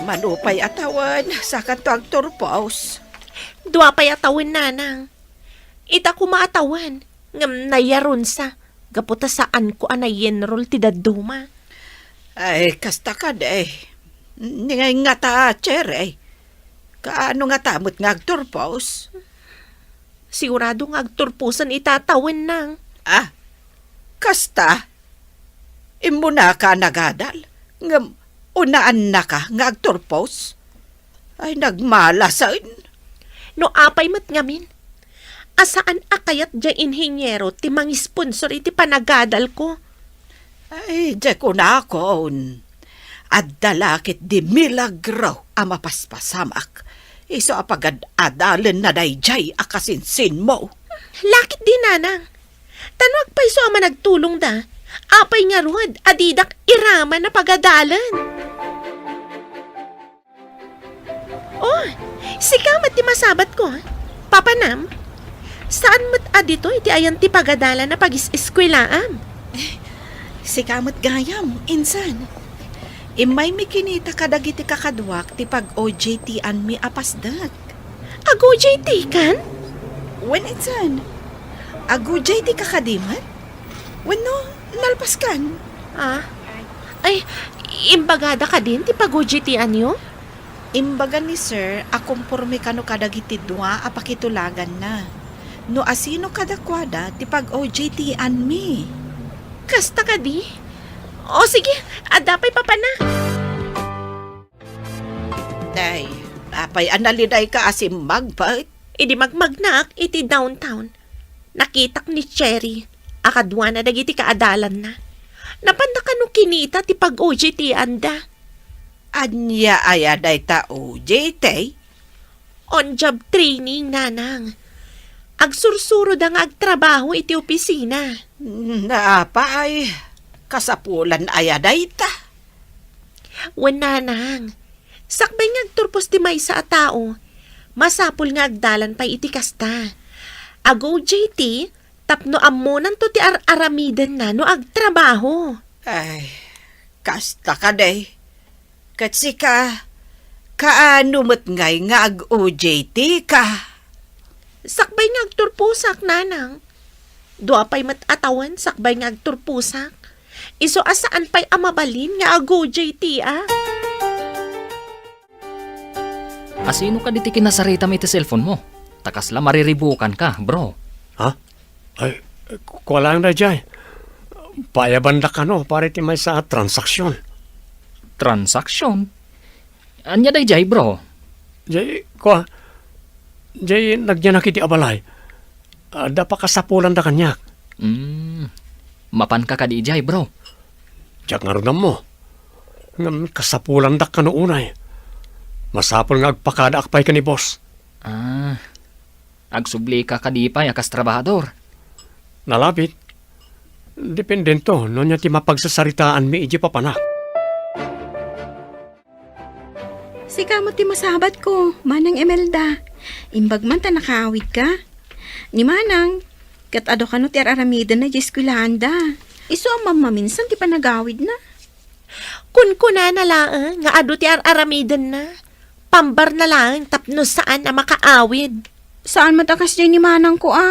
Mano pay a tawen, sakanto agturpos? Dua pay a tawen, Nanang. Ita koma a tawen, ngem nayarunsa, gapu ta saanko a nayenrol ti dadduma. Ay, kasta kadi. Ni ngata, Cherry. Kaano ngata met nga agturpos? Sigurado nga agturposen ita a tawen, Nang. Ah, kasta? Immunaka a nagadal, ngem unaannaka nga agturpos? Ay, nagmalasen! No apay met ngamin, a saan a kayat diay inhiniero ti mangisponsor iti panagadalko? Ay, diay kunakon, adda la ketdi milagro a mapaspasamak, isu a pagad-adalenna daydiay a kasinsinmo. La ketdi, Nanang. Ta no agpayso a managtulongda, apay ngarud a didak iraman a pagadalen? Oh, sika met ti masabatko, Papanam. Saan met a ditoy ti ayan ti pagadalan a pagis-eskuelaam? Sika met gayam, insan. Immaymi kinita kadagiti kakaduak ti pag-O J T-anmi a pasdek. Ag-O J T kan? Wen, insan. Ag-O J T ka kadi met? Wenno, nalpaskan? Ah? Ay, imbagada kadin ti pag-O J T-anyo? Imbaga ni Sir a komporme kano kadagiti dua a pakitulaganna. No asino kadakuada ti pag-O J T-anmi. Kasta kadi? O sige, adda pay, Papana. Ay, apay a nalidayka a simmagpet? Idi magmagnaak iti downtown, nakitak ni Cherry a kaduana dagiti kaadalanna. Napanda kano kinita ti pag-O J T-anda. Ania aya dayta O J T? On-job training, Nanang. Agsursuroda nga agtrabaho iti opisina. Naapay, kasapulan aya dayta? Wen, Nanang. Sakbay nga agturpos ti maysa a tao, masapul nga agdalan pay iti kasta. Ag-O J T, tapno ammonanto ti ar-aramidenna no agtrabaho. Ay, kasta kadi. Ket sika, kaano met ngay nga ag-O J T ka? Sakbay nga agturposak, nanang. Dua pay met a tawen sakbay nga agturposak. Isu a saan pay a mabalin nga ag-O J T, a? Asino kadi ti kinasaritam iti cellphone mo? Ta kasla mariribukanka, bro. Ha? Ay, ku-, kua laeng daydiay. Paayabandak kano para iti maysa a transaksyon. Transaksyon? Ania daydiay, bro? Jay, kua, jay nagyanak iti abalay. Adda pakasapulanda kaniak. Hmm. Mapanka kadi idiay, bro? Diak ngarud ammo. Ngem kasapulandak kano unay. Masapul nga agpakadaak pay ken ni boss. Ah, agsublika kadi pay a kas trabahador? Nalabit. Dependento no ania ti mapagsasaritaanmi idiay papanak. Sika met ti masabatko, Manang Imelda. Imbag man ta nakaawidka. Ni Manang, ket adu kano ti ar-aramidenna idiay eskuelaanda. Isu a mammaminsan ti panagawidna. Kunkunana laeng nga adu ti ar-aramidenna. Pambarna laeng tapno saan a makaawid. Saan met a kasdiay ni manangko a?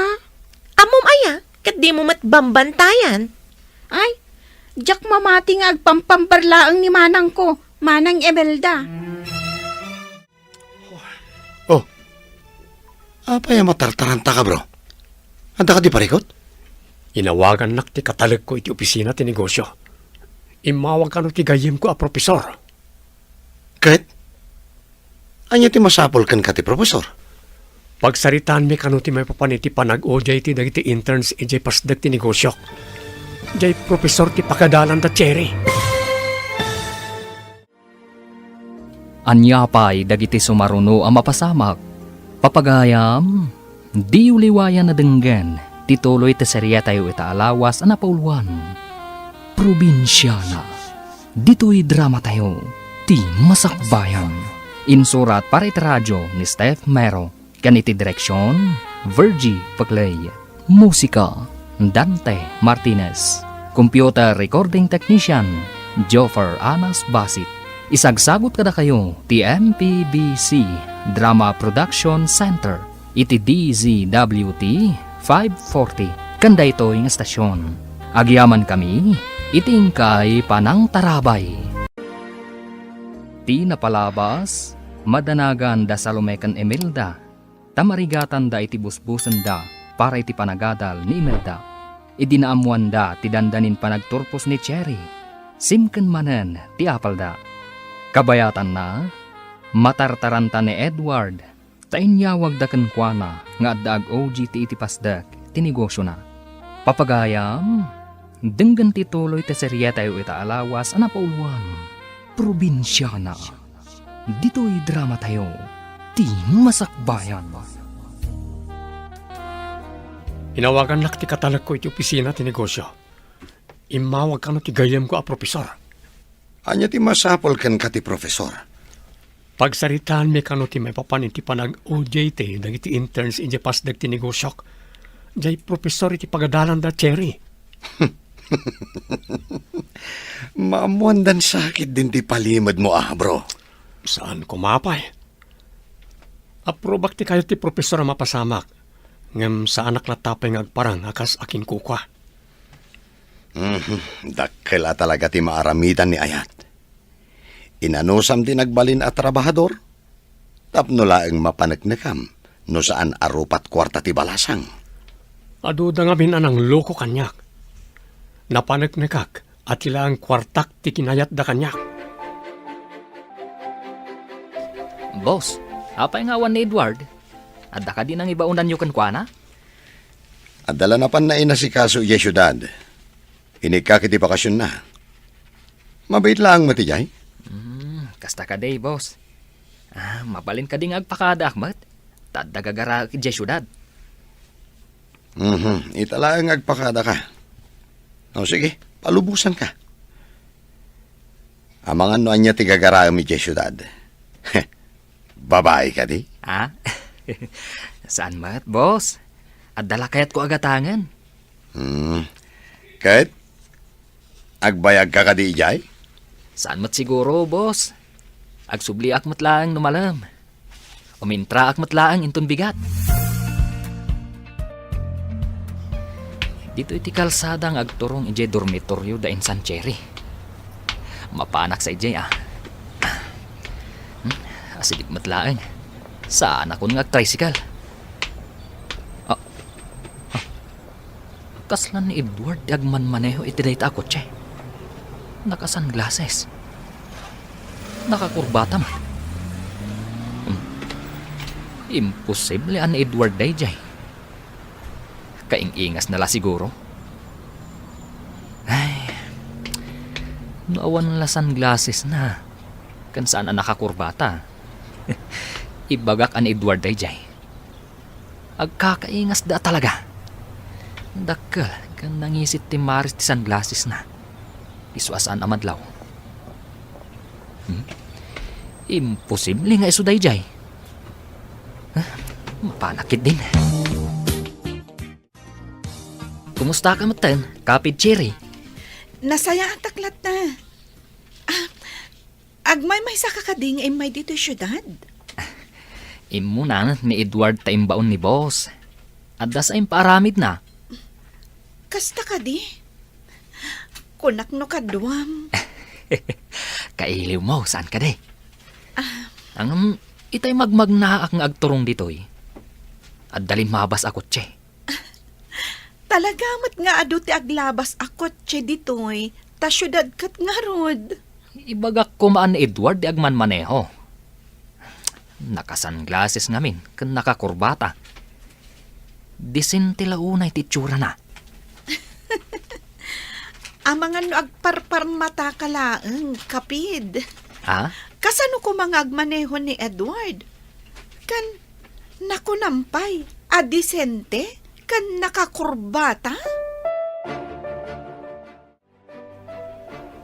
Ammom aya, ket dimo met bambantayan. Ay, diak mamati nga agpampambar laeng ni manangko, Manang Imelda. Oh, apay a matartarantaka, bro? Adda kadi parikut? Inawagannak ti katalekko iti opisina ti negosio. Immawag kano ti gayyemko a profesor. Ket? Ania ti masapul kenka ti profesor? Pagsaritaanmi kano ti maipapan iti panag-O J T dagiti interns idiay pasdek ti negosiok. Diay profesor ti pakadalanda, Cherry. Ania pay dagiti sumaruno a mapasamak? Papagayam, diyo liwayan a denggen ti tuloy ti serietayo ita a lawas a napauluan, Probinsiana. Ditoy dramatayo, ti Masakbayan. Insurat para iti radio ni Steph Mero. Ken iti direksion, Virgie Paclay. Musika, Dante Martinez. Computer recording technician, Joffer Anas Basit. Isagsagut kadakayo ti M P B C Drama Production Center iti D Z W T five forty ken daytoy nga estasion. Agyamankami iti inkay panangtarabay. Ti napalabas, madanagan da Salome ken Imelda, ta marigatanda iti busbusenda para iti panagadal ni Imelda. Idi naammoanda ti dandanin panagturpos ni Cherry, simken manen ti apalda. Kabayatanna, matartaranta ni Edward ta inyawagda kenkuana nga adda ag-O J T iti pasdek ti negosiona. Papagayam, denggen ti tuloy ti serietayo ita a lawas a napauluan, Probinsiana. Ditoy dramatayo, ti Masakbayan. Inawagannak ti katalekko iti opisina ti negosio. Immawag kano ti gayyemko a profesor. Ania ti masapul kenka ti profesor? Pagsaritaanmi kano ti maipapan iti panag-O J T dagiti interns idiay pasdek ti negosiok. Diay profesor iti pagadalanda, Cherry. Maammoandan sakit din ti palimedmo, ah, bro. Saan koma pay. Aprobak ti kayat ti profesor a mapasamak, ngem saanak latta pay nga agparang a kas a kinkukua. Mhm, dakkel a talaga ti maaramidan ni ayat. Inanusam ti nagbalin a trabahador, tapno laeng mapaneknekam no saan a rupat kuarta ti balasang. Aduda ngamin a nangloko kaniak. Napaneknekak a ti laeng kuartak ti kinayatda kaniak. Boss, apay nga awan ni Edward? Adda kadi nangibaonanyo kenkuana? Adda la napanna inasikaso idiay siudad. Inikkak iti bakasionna. Mabiit laeng met idiay. Hmm, kasta kadi, boss. Ah, mabalin kadi nga agpakadaak met? Ta adda gagaraek idiay siudad. Mhm, ita laeng agpakadaka. O, sige, palubosanka. Amangan no ania ti gagaraem idiay siudad. Babai kadi? Ah? Saan met, boss? Adda la kayatko a gatangen. Hmm. Ket, agbayagka kadi idiay? Saan met siguro, boss. Agsubliak met laeng no malem. Umintraak met laeng inton bigat. Ditoy ti kalsada nga agturong idiay dormitoryo da insan Cherry. Mapanak sa idiay, ah. Hmm, asideg met laeng. Saanakon nga agtricycle. Ah, ah. Kasla ni Edward ti agmanmaneho iti dayta a kotse. Naka-sunglasses. Nakakurbata man. Hmm. Imposible a ni Edward daydiay. Kaing-ingasna la siguro. Ay, no awan la sunglassesna, ken saan a nakakurbata, ibagak a ni Edward daydiay. Agkakaingasda talaga. Dakkel ken nangisit ti maris ti sunglassesna. Isu a saan a madlaw. Hmm? Imposible nga isu daydiay. Ah, mapanak ketdin. Kumustaka metten, Kapid Cherry? Nasayaatak latta. Ah, agmaymaysaka kadi nga immay ditoy siudad? Immuna ni Edward ta imbaon ni boss. Adda sa impaaramidna. Kasta kadi? Kunak no kaduam. Kailiwmo, saan kadi? Ah. Ngem, itay magmagnaak nga agturong ditoy, adda limmabas a kotse. Talaga met nga adu ti aglabas a kotse ditoy, ta siudad ket ngarud. Ibagak koma a ni Edward ti agmanmaneho. Naka-sunglasses ngamin ken nakakurbata. Disente la unay ti itsurana. Amangan no agparparmataka laeng, Kapid. Ah? Kasano koma nga agmaneho ni Edward? Ken nakunam pay a disente ken nakakurbata?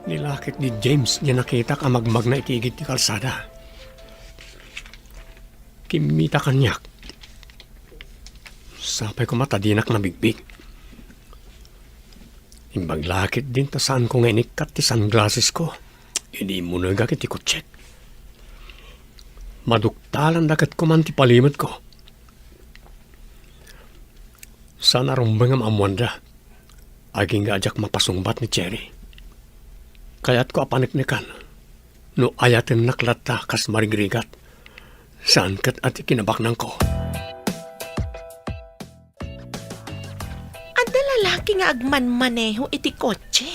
Nilakek ni James diay nakitak a magmagna iti igid ti kalsada. Kimmita kaniak. Sapay koma ta dinak nabigbig. Imbag la ketdin ta saanko nga inikkat ti sunglassesko idi immunegak iti kotsek. Maduktalanda ket koman ti palimetko. Saan a rumbeng nga maammoanda. Agingga a diak mapasungbat ni Cherry. Kayatko a paneknekan no ayatennak latta kas marigrigat. Saan ket a ti kinabaknangko. Adda lalaki nga agmanmaneho iti kotse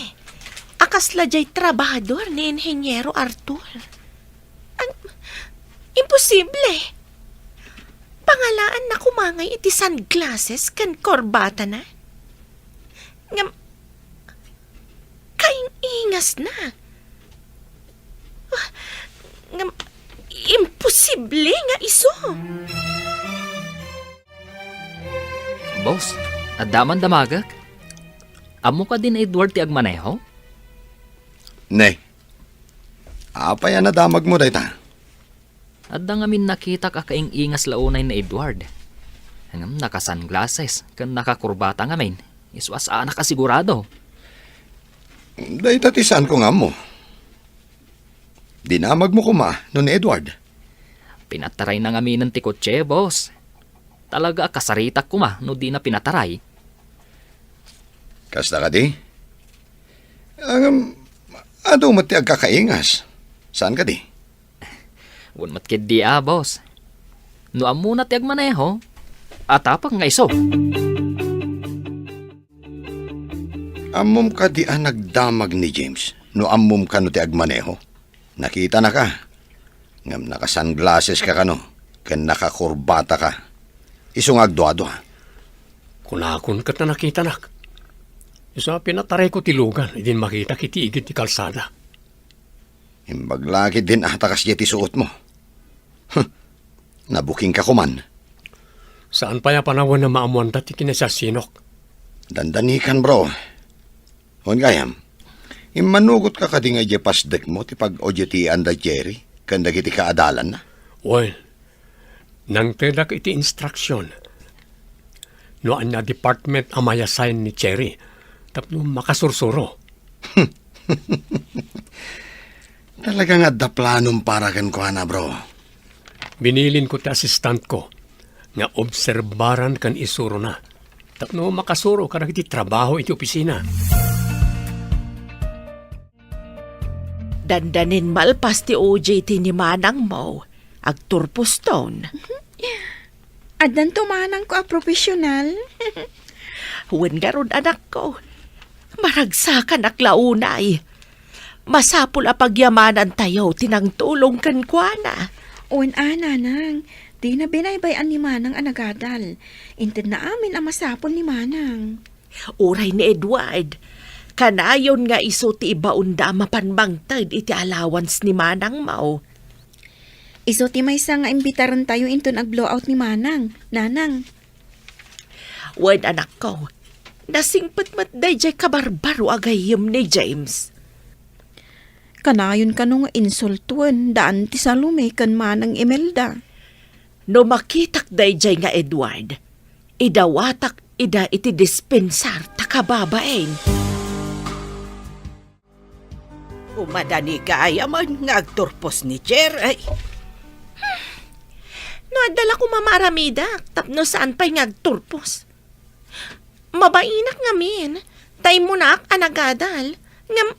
a kasla diay trabahador ni Inheniero Arthur. Ang, imposible! Pangalaanna koma ngay iti sunglasses ken korbatana. Ngem, kaing-ingasna. Ah, ngem, imposible nga isu. Boss, adda man damagek? Ammo kadi ni Edward ti agmaneho? Ne. Apay a nadamagmo dayta? Adda ngamin nakitak a kaing-ingas la unay ni Edward. Ngem naka-sunglasses ken nakakurbata ngamin, isu a saanak a sigurado. Dayta ti saanko nga ammo. Dinamagmo koma no ni Edward? Pinatarayna ngaminen ti kotse, boss. Talaga a kasaritak koma no dina pinataray. Kasta kadi? Ngem, adu met ti agkakaingas. Saan kadi? Wen met ketdi a, boss. No ammona ti agmaneho, atapak nga isu. Ammom kadi a nagdamag ni James no ammom kano ti agmaneho? Nakitanaka. Ngem naka-sunglasses ka kano, ken nakakurbata ka. Isu nga agduadua. Kunakon ket a nakitanak. Isu a pinatarayko ti lugan idin makitak iti igid ti kalsada. Imbag la ketdin a ta kasdiay ti suotmo. Huh, nabukingka koman. Saan pay a panawen a maammoanda ti kinasiasinok. Dandanikan, bro. Wen gayam, immanugotka kadi nga idiay pasdekmo ti pag-odiotian da Jerry ken dagiti kaadalanna? Wen, nangtedak iti instruksion. no ania department a mai-assign ni Cherry tapno makasursuro. Talaga nga adda planom para kenkuana, bro. Binilinko ti assistantko nga obserbaran ken isurona tapno makasuro kadagiti trabaho iti opisina. Dandanin malpas ti O J T ni manangmo, agturposton. Addanto manangko a profesional. Wen ngarud, anakko, maragsakanak la unay. Masapul a pagyamanantayo ti nangtulong kenkuana. Wen a, nanang, dina binaybay-an ni manang a nagadal. Intedna amin a masapul ni manang. Uray ni Edward, kanayon nga isu ti ibaonda a mapan mangted iti allowance ni manangmo. Isu ti maysa nga imbitarentayo inton ag-blowout ni manang, nanang. Wen, anakko, nasingpet met daydiay kabarbaro a gayyem ni James. Kanayon kano nga insultoen daan ti Salome ken manang Imelda. No makitak daydiay nga Edward, idawatak ida iti dispensar ta kababain. Umadani gayam nga agturpos ni Cherry. No adda la koma maaramidak tapno saan pay nga agturpos. Mabainak ngamin, ta immunaak a nagadal, ngem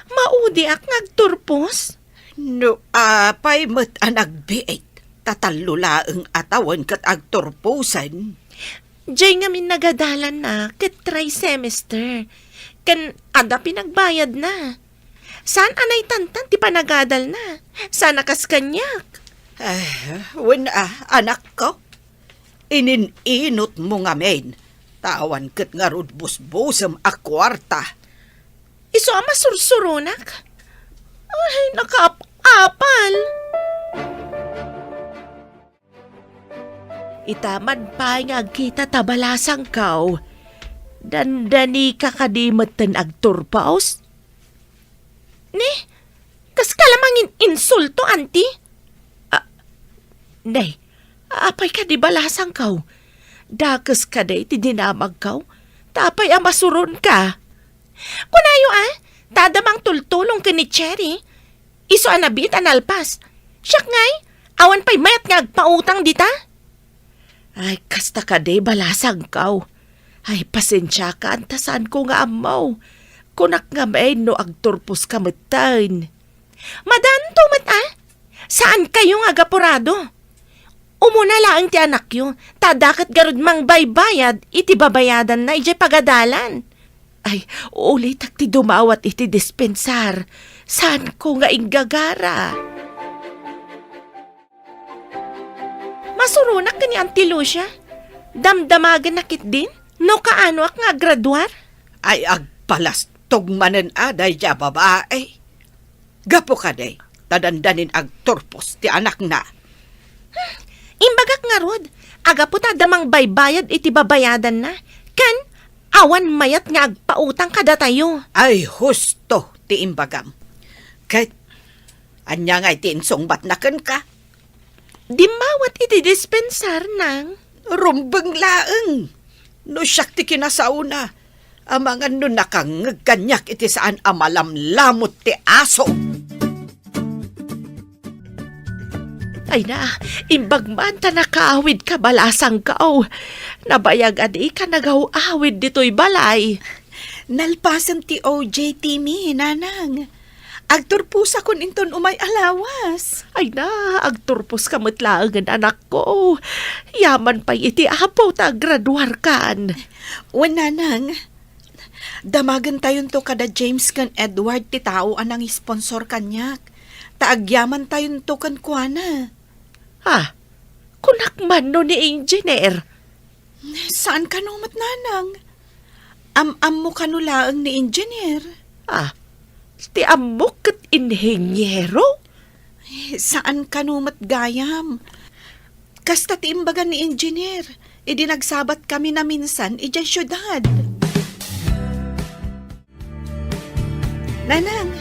maudiak nga agturpos. No apay met a nagbiit, ta tallo laeng a tawen ket agturposen. Jay ngamin nagadalanna ket try semester, ken adda pinagbayadna. Saan a naitantan ti panagadalna? Saan a kas kaniak? Eh, wen a, anakko. Inin-inotmo ngamin, ta awan ket ngarud busbusem a kuarta. Isu a masursuronak? Ay, nakaap-apal! Ita man pay nga agkita ta balasangko, dandanika kadi metten agturpos? Ni, kas ka la mangin-insulto, anti? Ah, nay, apay kadi balasangko? Dakes kadi ti dinamagko? Ta apay a masuronka? Kunayo, a, ta adda mangtultulong ken ni Cherry. Isu a nabiit a nalpas. Siak ngay, awan pay mayat nga agpautang dita. Ay, kasta kadi balasangko. Ay, pasensiakan ta saanko nga ammo. Kunak ngamin no agturposka metten. Madanto met, a? Saankayo nga agapurado? Umuna laeng ti anakyo, ta adda ket garud mangbaybayad iti babayadanna idiay pagadalan. Ay, ulitek ti dumawat iti dispensar. Saanko nga inggagara. Masuronak ken ni Auntie Lucia. Damdamagenna ketdin no kaanoak nga aggraduar. Ay, agpalastog manen a daydiay a babai. Gapu kadi, ta dandanin agturpos ti anakna. Hmm, imbagak ngarud, agapu ta adda mangbaybayad iti babayadanna, ken awan mayat nga agpautang kadatayo. Ay, husto ti imbagam. Ket ania ngay ti insungbatna kenka? Dimmawat iti dispensar, nang. Rumbeng laeng. No siak ti kinasaona, amangan no nakangngeg kaniak iti saan a malamlamut ti aso. Ay na, imbag man ta nakaawidka balasangko. Nabayag a dika nagaw-awid ditoy balay. Nalpasen ti O J T mi, nanang. Agturposakon inton umay a lawas. Ay na, agturposka met laengen, anakko. Yaman pay iti Apo ta aggraduarkan. Wen, nanang, damagentayonto kada James ken Edward ti tao a nangisponsor kaniak, ta agyamantayonto kenkuana. Ah, kunak man no ni Engineer. Saan kano met, nanang? Am-ammo kano laeng ni Engineer? Ah, ti ammok ket inhinyero? Eh, saan kano met gayam? Kasta ti imbaga ni Engineer, idi nagsabat kami naminsan idiay siudad. Nanang,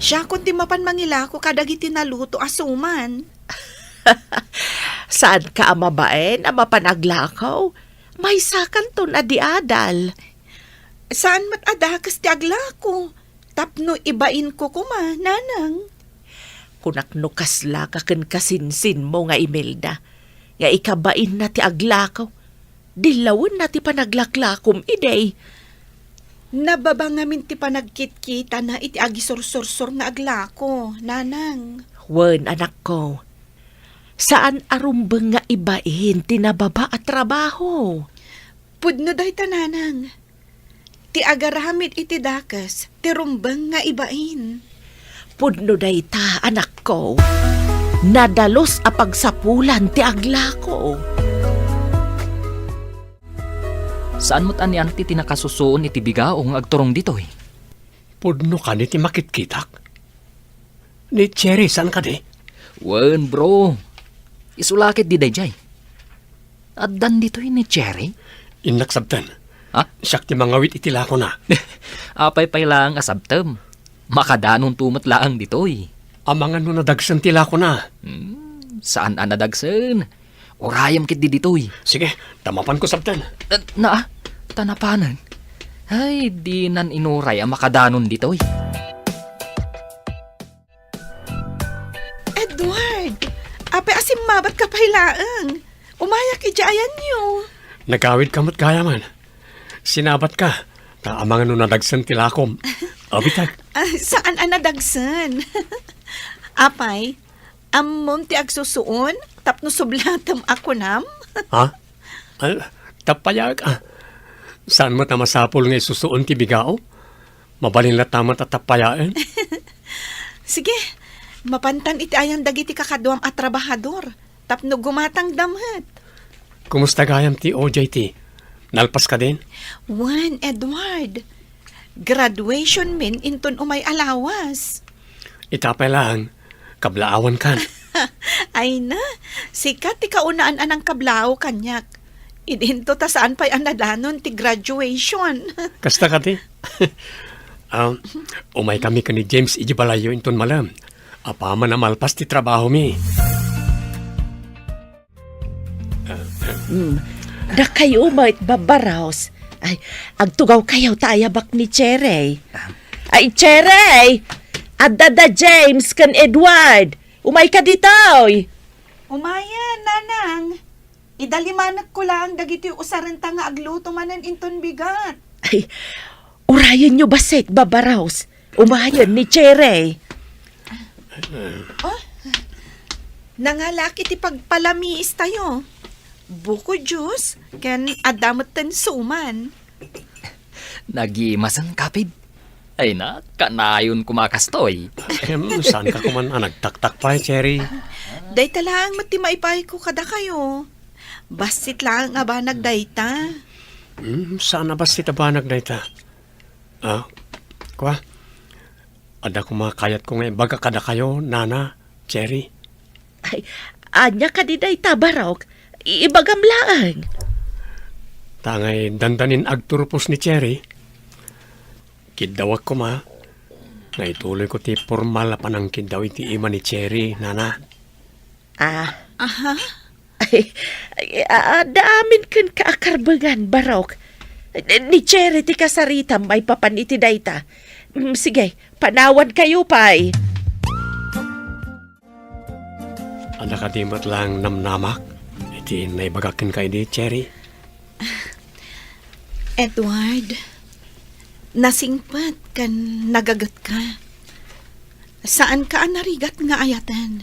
siakon ti mapan mangilako kadagiti naluto a suman. Saanka a mabain a mapan aglako? Maysakanton a di adal. Saan met a dakes ti aglako, tapno ibainko koma, nanang. Kunak no kasla ka ken kasinsinmo nga Imelda, nga ikabainna ti aglako, dillawenna ti panaglaklakom idi. Nababa ngamin ti panagkitkitana iti agisursursor nga aglako, nanang. Wen, anakko, saan a rumbeng nga ibain ti nababa a trabaho. Pudno dayta, nanang. Ti agaramid iti dakes, ti rumbeng nga ibain. Pudno dayta, anakko. Nadalus a pagsapulan ti aglako. Saan met anian ti nakasusuon iti bigao nga agturong ditoy? Pudno kadi ti makitkitak? Ni Cherry, saan kadi? Wen, bro. Isu la ketdi daydiay. Addan ditoy ni Cherry? Innak sabten. Ha? Siak ti mangawit iti lakona. Apay pay laeng a sabtem? Makadanonto met laeng ditoy. Amangan no nadagsen ti lakona. Hmm, saan a nadagsen. Urayem ketdi ditoy. Sige, ta mapanko sabten. Eh, naa, ta napanen. Ay, dinan inuray a makadanon ditoy. Edward! Apay a simmabatka pay laeng? Umayak idiay ayanyo. Nagawidka met gayamen. Sinabatka, ta amangan no nadagsen ti lakom. Abitek. Ah, saan a nadagsen? Apay, ammom ti agsusuon tapno sublatem a kunam? Ha? Ay, tappayak, ah. Saan met a masapul nga isusuon ti bigao? Mabalin latta met a tappayaen. Sige, mapantan iti ayan dagiti kakaduam a trabahador tapno gumatangda met. Kumusta gayam ti O J T? Nalpas kadin? Wen, Edward. Graduation min inton umay a lawas. Ita pay laeng, kablaawankan. Ay na, sika ti kaunaan a nangkablaaw kaniak. Idinto ta saan pay a nadanon ti graduation. Kasta kadi? Ah, umay kami ken ni James iti balayyo inton malem. Apaman a malpas ti trabahomi. Mm. Dakayo met, Babba Rose. Ay, agtugawkayo ta ayabak ni Cherry. Ay, Cherry! Adda da James ken Edward. Umayka ditoy. Umayen, nanang. Idalimanekko laeng dagiti usarenta nga agluto manen inton bigat. Ay, urayenyo bassit, Babba Rose. Umayen ni Cherry. Oh, nangalak iti pagpalamiis tayo. Buko juice, ken adda metten suman. Nagimasen, kapid. Ay na, kanayon koma kastoy. Em, saan ka kuman a nagtaktak pay, Cherry? Dayta laeng met ti maipayko kadakayo. Bassit laeng a banag dayta. Hmm, saan a bassit a banag dayta? Ah, kua, adda koma kayatko nga ibaga kadakayo, Nana, Cherry. Ay, ania kadi dayta, Barok? I-, ibagam laeng. Ta ngay dandanin agturpos ni Cherry, kiddawak koma nga ituloyko ti pormal a panangkiddaw iti ima ni Cherry, Nana. Ah. Aha? Ay, ay, a-, adda amin kenka a karbengan, Barok. Ni Cherry ti kasaritam maipapan iti dayta. Mm, sige, panawankayo pay. Adda kadi met laeng namnamak iti naibagak kenka idi, Cherry? Edward, nasingpet ken nagagetka. Saanka a narigat nga ayaten.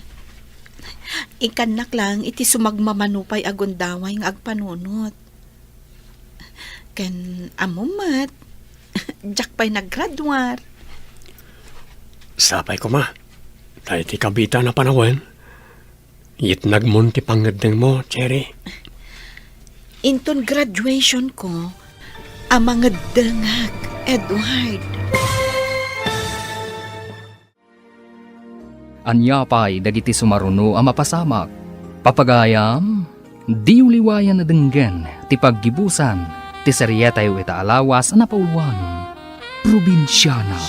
Ikannak laeng iti sumagmamano pay a gundaway nga agpanunot. Ken ammom met, diak pay naggraduar. Sapay koma, ta iti kabiitan a panawen, yitnagmon ti pangngeddengmo, Cherry. Inton graduation ko, a mangeddengak, Edward. Ania pay dagiti sumaruno a mapasamak? Papagayam, diyo liwayan a denggen ti paggibusan ti serietayo ita a lawas a napauluan, Probinsiana.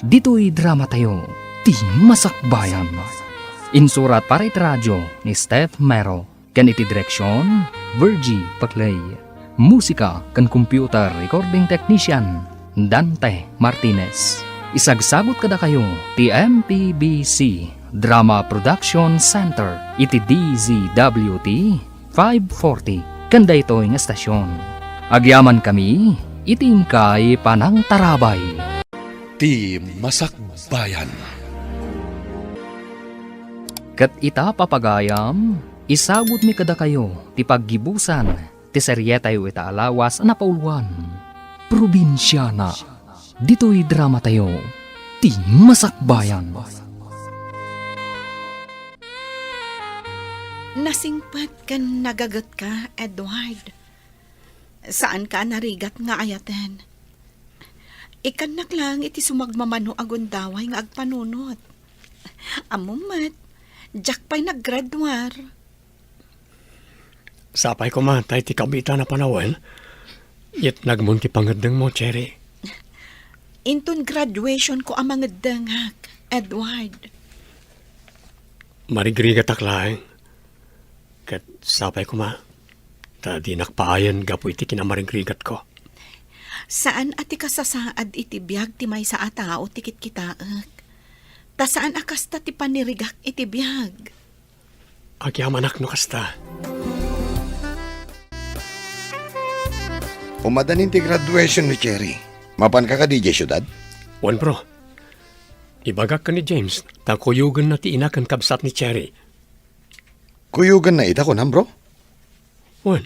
Ditoy dramatayo, Ti Masakbayan. Insurat para iti radio ni Steph Mero ken iti direksion, Virgie Paclay. Musika ken computer recording technician, Dante Martinez. Isagsagut kadakayo ti M P B C Drama Production Center iti D Z W T five forty ken daytoy nga estasion. Agyamankami iti inkay panangtarabay. Ti Masakbayan. Ket ita, papagayam, isagutmi kadakayo ti paggibusan ti serietayo ita a lawas a napauluan, Probinsiana. Ditoy dramatayo, Ti Masakbayan. Nasingpet ken nagagetka, Edward. Saanka a narigat nga ayaten. Ikkannak laeng iti sumagmamano a gundaway nga agpanunot. Ammom met, diak pay naggraduar. Sapay koma ta iti kabiitan a panawen, yetnagmon ti pangeddengmo, Cherry. Inton graduationko a mangeddengak, Edward. Marigrigatak laeng. Ket sapay koma, ta dinak paayen gapu iti kinamarigrigatko. Saan a ti kasasaad iti biag ti maysa a tao ti kitkitaek. Ta saan a kasta ti panirigak iti biag. Agyamanak no kasta. Umadanin ti graduation ni Cherry. Mapanka kadi idiay siudad? Wen, bro. Ibagak ken ni James ta kuyogenna ti ina ken kabsat ni Cherry. Kuyogenna ida, kunam, bro? Wen.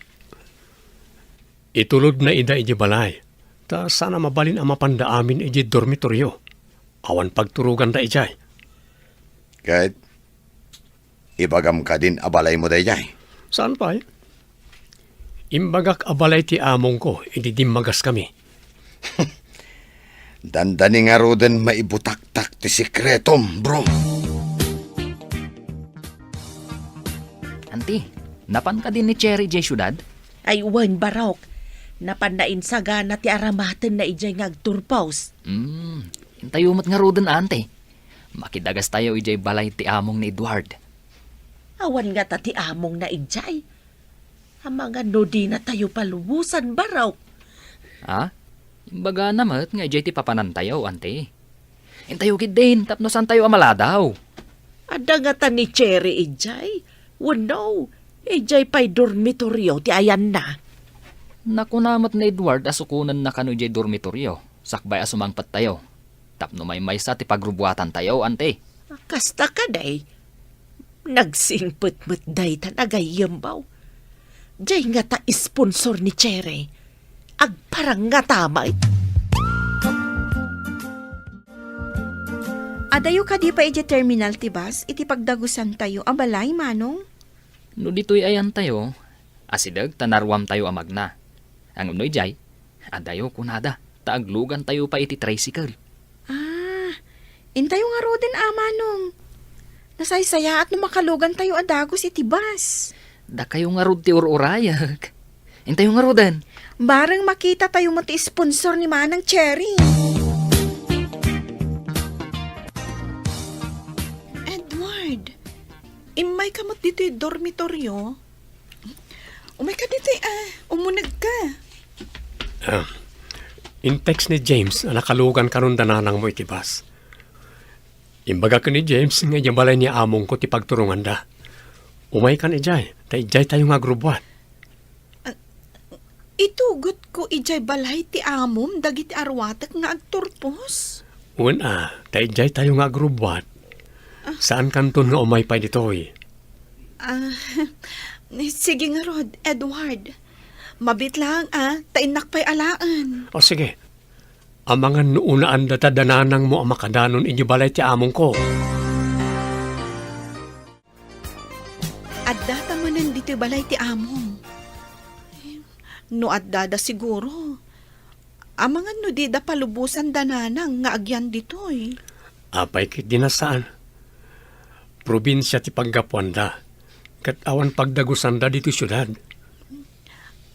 Itulodna ida idiay balay, ta saan a mabalin a mapanda amin idiay dormitorio. Awan pagturoganda idiay. Ket ibagam kadin a balaymo daydiay? Saan pay? Imbagak a balay ti amongko idi dimmagaskami. Dandani ngaruden maibutaktak ti sekretom, bro. Anti, napan kadi ni Cherry idiay siudad? Ay, wen, barok. Napanna insagana ti aramatenna idiay nga agturpos. Hmm, intayo met ngaruden, anti. Makidagastayo idiay balay ti among ni Edward. Awan ngata ti amongna idiay. Amangan no dinatayo palubosan, barok. Ha? Imbagana met nga idiay ti papanantayo, anti. Intayo ketdin tapno saantayo a maladaw. Adda ngata ni Cherry idiay? Wenno, idiay pay dormitorio ti ayanna? Nakuna met ni Edward a sukonenna kano idiay dormitorio, sakbay a sumangpettayo. Tapno maymaysa ti pagrubuatantayo, anti. Kasta kadi? Nagsingpet met dayta a gayyembaw. Diay ngata sponsor ni Cherry. Agparang ngata met. Adayo kadi pay idiay terminal ti bus iti pagdagusantayo a balay, Manong? No ditoy ayantayo, asideg ta naruamtayo a magna. Ngem no idiay, adayo kunada, ta aglugantayo pay iti tricycle. Ah, intayo ngaruden a, Manong. Nasaysayaat no makalugantayo a dagus iti bus. Dakayo ngarud ti ur-urayek. Intayo ngaruden. Bareng makitatayo met ti sponsor ni Manang Cherry. Edward, immayka met ditoy dormitorio? Umayka ditoy, ah, umunegka. Ah, in-text ni James a nakalugan kanon da nanangmo iti bus. Imbagak ken ni James nga idiay balay ni amongko ti pagturonganda. Umaykan idiay, ta idiaytayo nga agrubbuat. Ah, itugotko idiay balay ti amom dagiti aruatek nga agturpos? Wen a, ta idiaytayo nga agrubbuat. Ah. Saankanton nga umay pay ditoy. Ah, sige ngarud, Edward. Mabiit laeng a, ta innak pay alaen. O sige. Amangan no unaanda ta da nanangmo a makadanon idiay balay ti amongko. Addata manen ditoy balay ti amom. No addada siguro, amangan no dida palubosan da nanang nga agyan ditoy. Apay ketdi a saan? Probinsia ti paggapuanda, ket awan pagdagusanda ditoy siudad.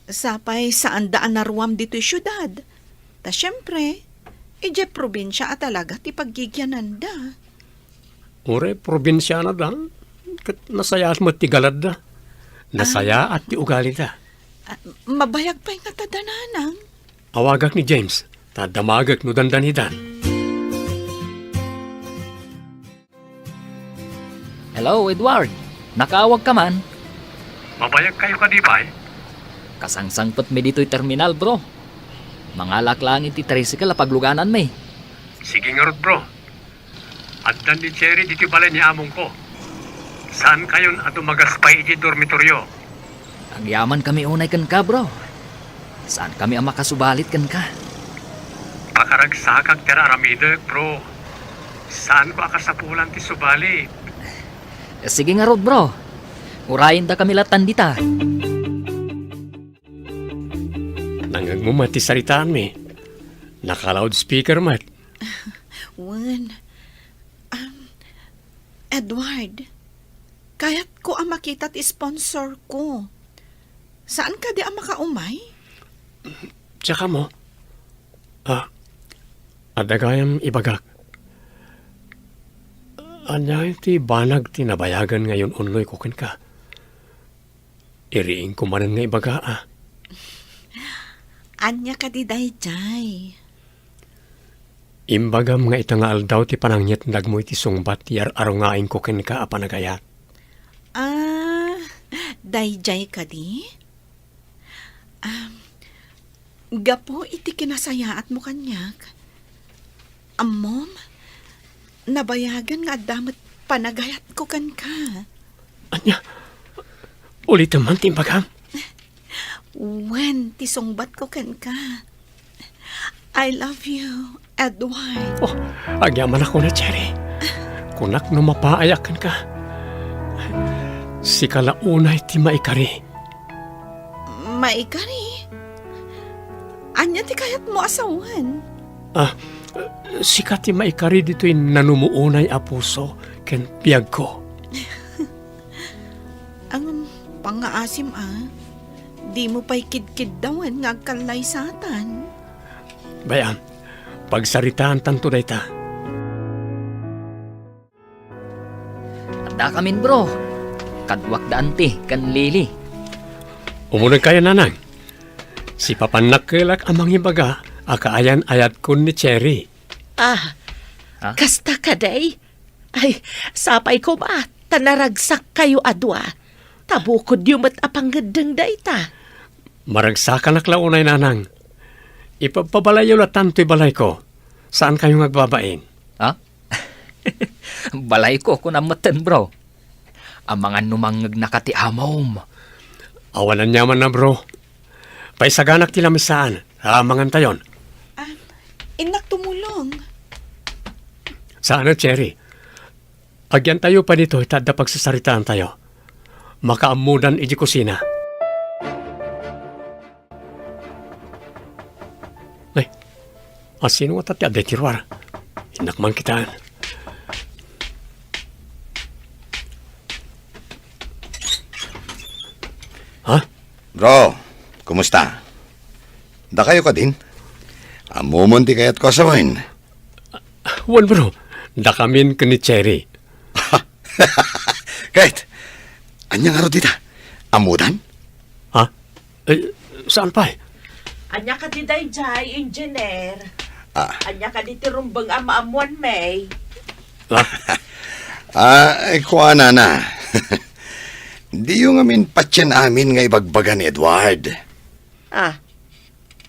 Sapay saanda a naruam ditoy siudad. Ta siempre, idiay probinsia a talaga ti paggigiananda. Uray probinsianada, ket nasayaat met ti galadda. Nasayaat ti ugalida. Ah, mabayag pay ngata da, Nanang. Awagak ni James, ta damagek no dandanidan. Hello, Edward. Nakaawag ka man? Mabayag kayo kadi, bay? Kasangsangpet mi ditoy terminal, bro. Mangalak laeng iti tricycle a pagluganan mi. Sige ngarud, bro. Addan ni Cherry ditoy balay ni amongko. Saan kayon a dumagas pay iti dormitoryo? Agyaman kami unay kenka, bro. Saan kami a makasubalit kenka? Pakaragsakak ti aramidek, bro. Saanko a kasapulan ti subalit. Sige ngarud, bro. Urayen da kami latan dita. Nangngegmo met ti saritaanmi. Naka-loudspeaker met. Wen. Um, Edward, kayatko a makita ti sponsor ko. Saan kadi a makaumay? Tsaka mo. Ah, adda gayam ibagak. Ania ti banag ti nabayagan nga yun-unnoyko kenka? Iriingko manen nga ibaga, ah. Ania kadi daydiay? Imbagam nga ita nga aldaw ti panangngitnagmo iti sungbat ti ar-arungaingko kenka a panagayat. Ah, daydiay kadi? Um, gapu iti kinasayaatmo kaniak, ammom, nabayagan nga adda met panagayatko kenka. Ania? Ulitem man ti imbagam? Wen, ti sungbatko kenka. I love you, Edward. Oh, agyamanak unay, Cherry. Kunak no mapaayak kenka. Sika la unay ti maikari. Maikari? Ania ti kayatmo a sawen? Ah, sika ti maikari ditoy nanumuonay a puso ken biagko. Ang pangngaasim a, dimo pay kidkiddawen nga agkallaysatan. Bay-am, pagsaritaantanto dayta. Addakamin, bro. Kaduak da Auntie ken Lily. Umunegkayo, Nanang. Sipapannakkelak a mangibaga a kaayan-ayatkon ni Cherry. Ah, Ah? Kasta kadi? Ay, sapay koma, ta naragsakkayo a dua. Ta bukodyo met a pangngeddeng dayta. Maragsakanak la unay, Nanang. Ipabpabalayyo latan toy balayko. Saankayo nga agbabain? Ha? Balayko, kunam metten, bro. Amangan no mangngegnaka ti amom. Awan aniamanna, bro. Paisaganak ti lamisaan. Amangantayon. Ah, innak tumulong. Saan a, Cherry? Agyantayo pay ditoy ta adda pagsasaritaantayo. Makaammodan idiay kusina. Ay, asino ngata ti adda iti ruar? Innak man kitaen. Ha? Bro, kumusta? Dakayo kadin? Ammomon ti kayatko a sawen. Wen, bro. Dakamin ken ni Cherry. Ket, ania ngarud dita? Ammodan? Ha? Eh, saan pay? Ania kadi daydiay, Engineer? Ah. Ania kadi ti rumbeng a maammoanmi? Ah? Ah, eh, kuanana. Diyo ngamin patien amin nga ibagbaga ni Edward. Ah,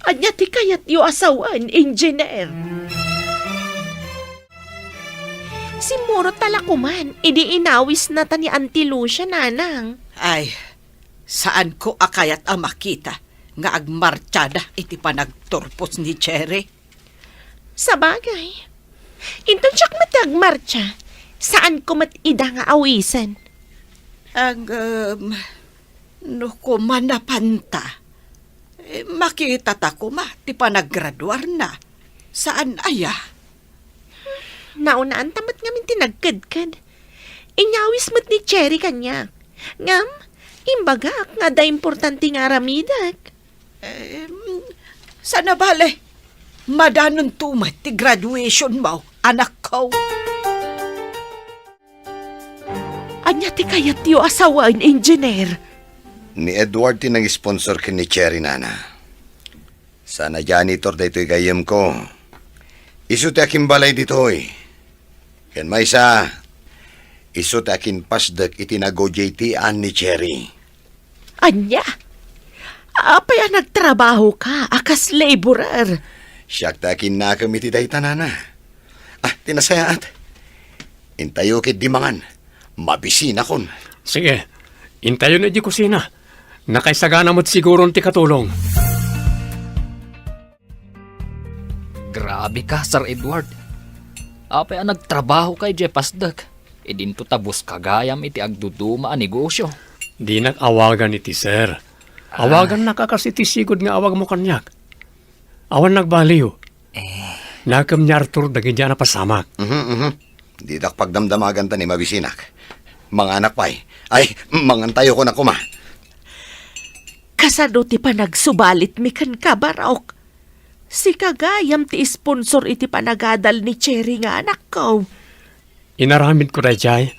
ania ti kayatyo a sawen, Engineer? Simmurot ta la koman idi inawisnata ni Auntie Lucia, Nanang. Ay, saanko a kayat a makita nga agmartiada iti panagturpos ni Cherry. Sabagay, inton siak met ti agmartia, saanko met ida nga awisen. Ngem, no koma napanta, eh, makitata koma ti panaggraduarna. Saan aya? Naunaanta met ngamin ti nagkedked. Inyawis met ni Cherry kaniak. Ngem, imbagak nga adda importante nga aramidek. Em, saan a bale, madanonto met ti graduationmo, anakko. Ania ti kayatyo a sawen, Engineer? Ni Edward ti nang-sponsor ken ni Cherry, nana. Saan a janitor daytoy gayyemko. Isu ti akimbalay ditoy. Ken maysa, isu ti akinpasdek iti nagojetian ni Cherry. Ania? Apay a nagtrabahoka a kas laborer? Siak ti akinnakem iti dayta, nana. Ah, ti nasayaat. Intayo ketdi mangan. Mabisinakon. Sige. Intayon iti kusina. Nakaisagana met siguron ti katulong. Grabe ka, Sir Edward. Apay a nagtrabahoka idiay pasdek, idinto ta buska gayam iti agduduma a negosyo? Dinak awagan iti sir. Ah. Awagannaka kas iti sigud nga awagmo kaniak. Awan nagbaliw. Eh. Nakem ni Arthur dagiti a napasamak. Mhm, mhm. Didak pagdamdamagan ta ni mabisinak. Manganak pay. Ay, mangantayo koma. Kasano ti panagsubalitmi kenka, Barok? Sika gayam ti sponsor iti panagadal ni Cherry nga anakko. Inaramidko daydiay,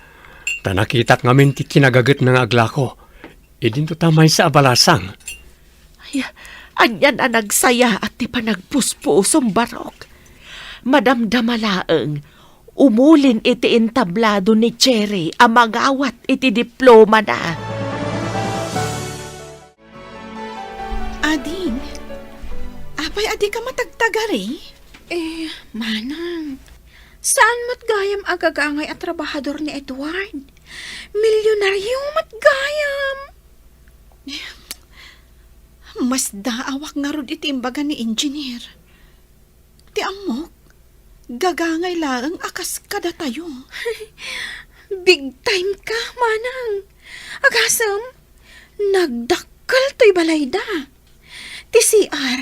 ta nakitak ngamin ti kinagagetna nga aglako. Idinto ta maysa a balasang. Ay, anian a nagsayaat ti panagpuspusom, Barok. Madamdama laeng, umulin iti entablado ni Cherry a mangawat iti diplomana. Ading, apay a dika matagtagari? Eh, manang, saan met gayam a gagangay a trabahador ni Edward? Milyonaryo met gayam! Masdaawak ngarud iti imbaga ni Engineer. Ti ammok, gagangay laeng a kas kadatayo. Big time ka, manang. Agasem, nagdakkel toy balayda. Ti C R,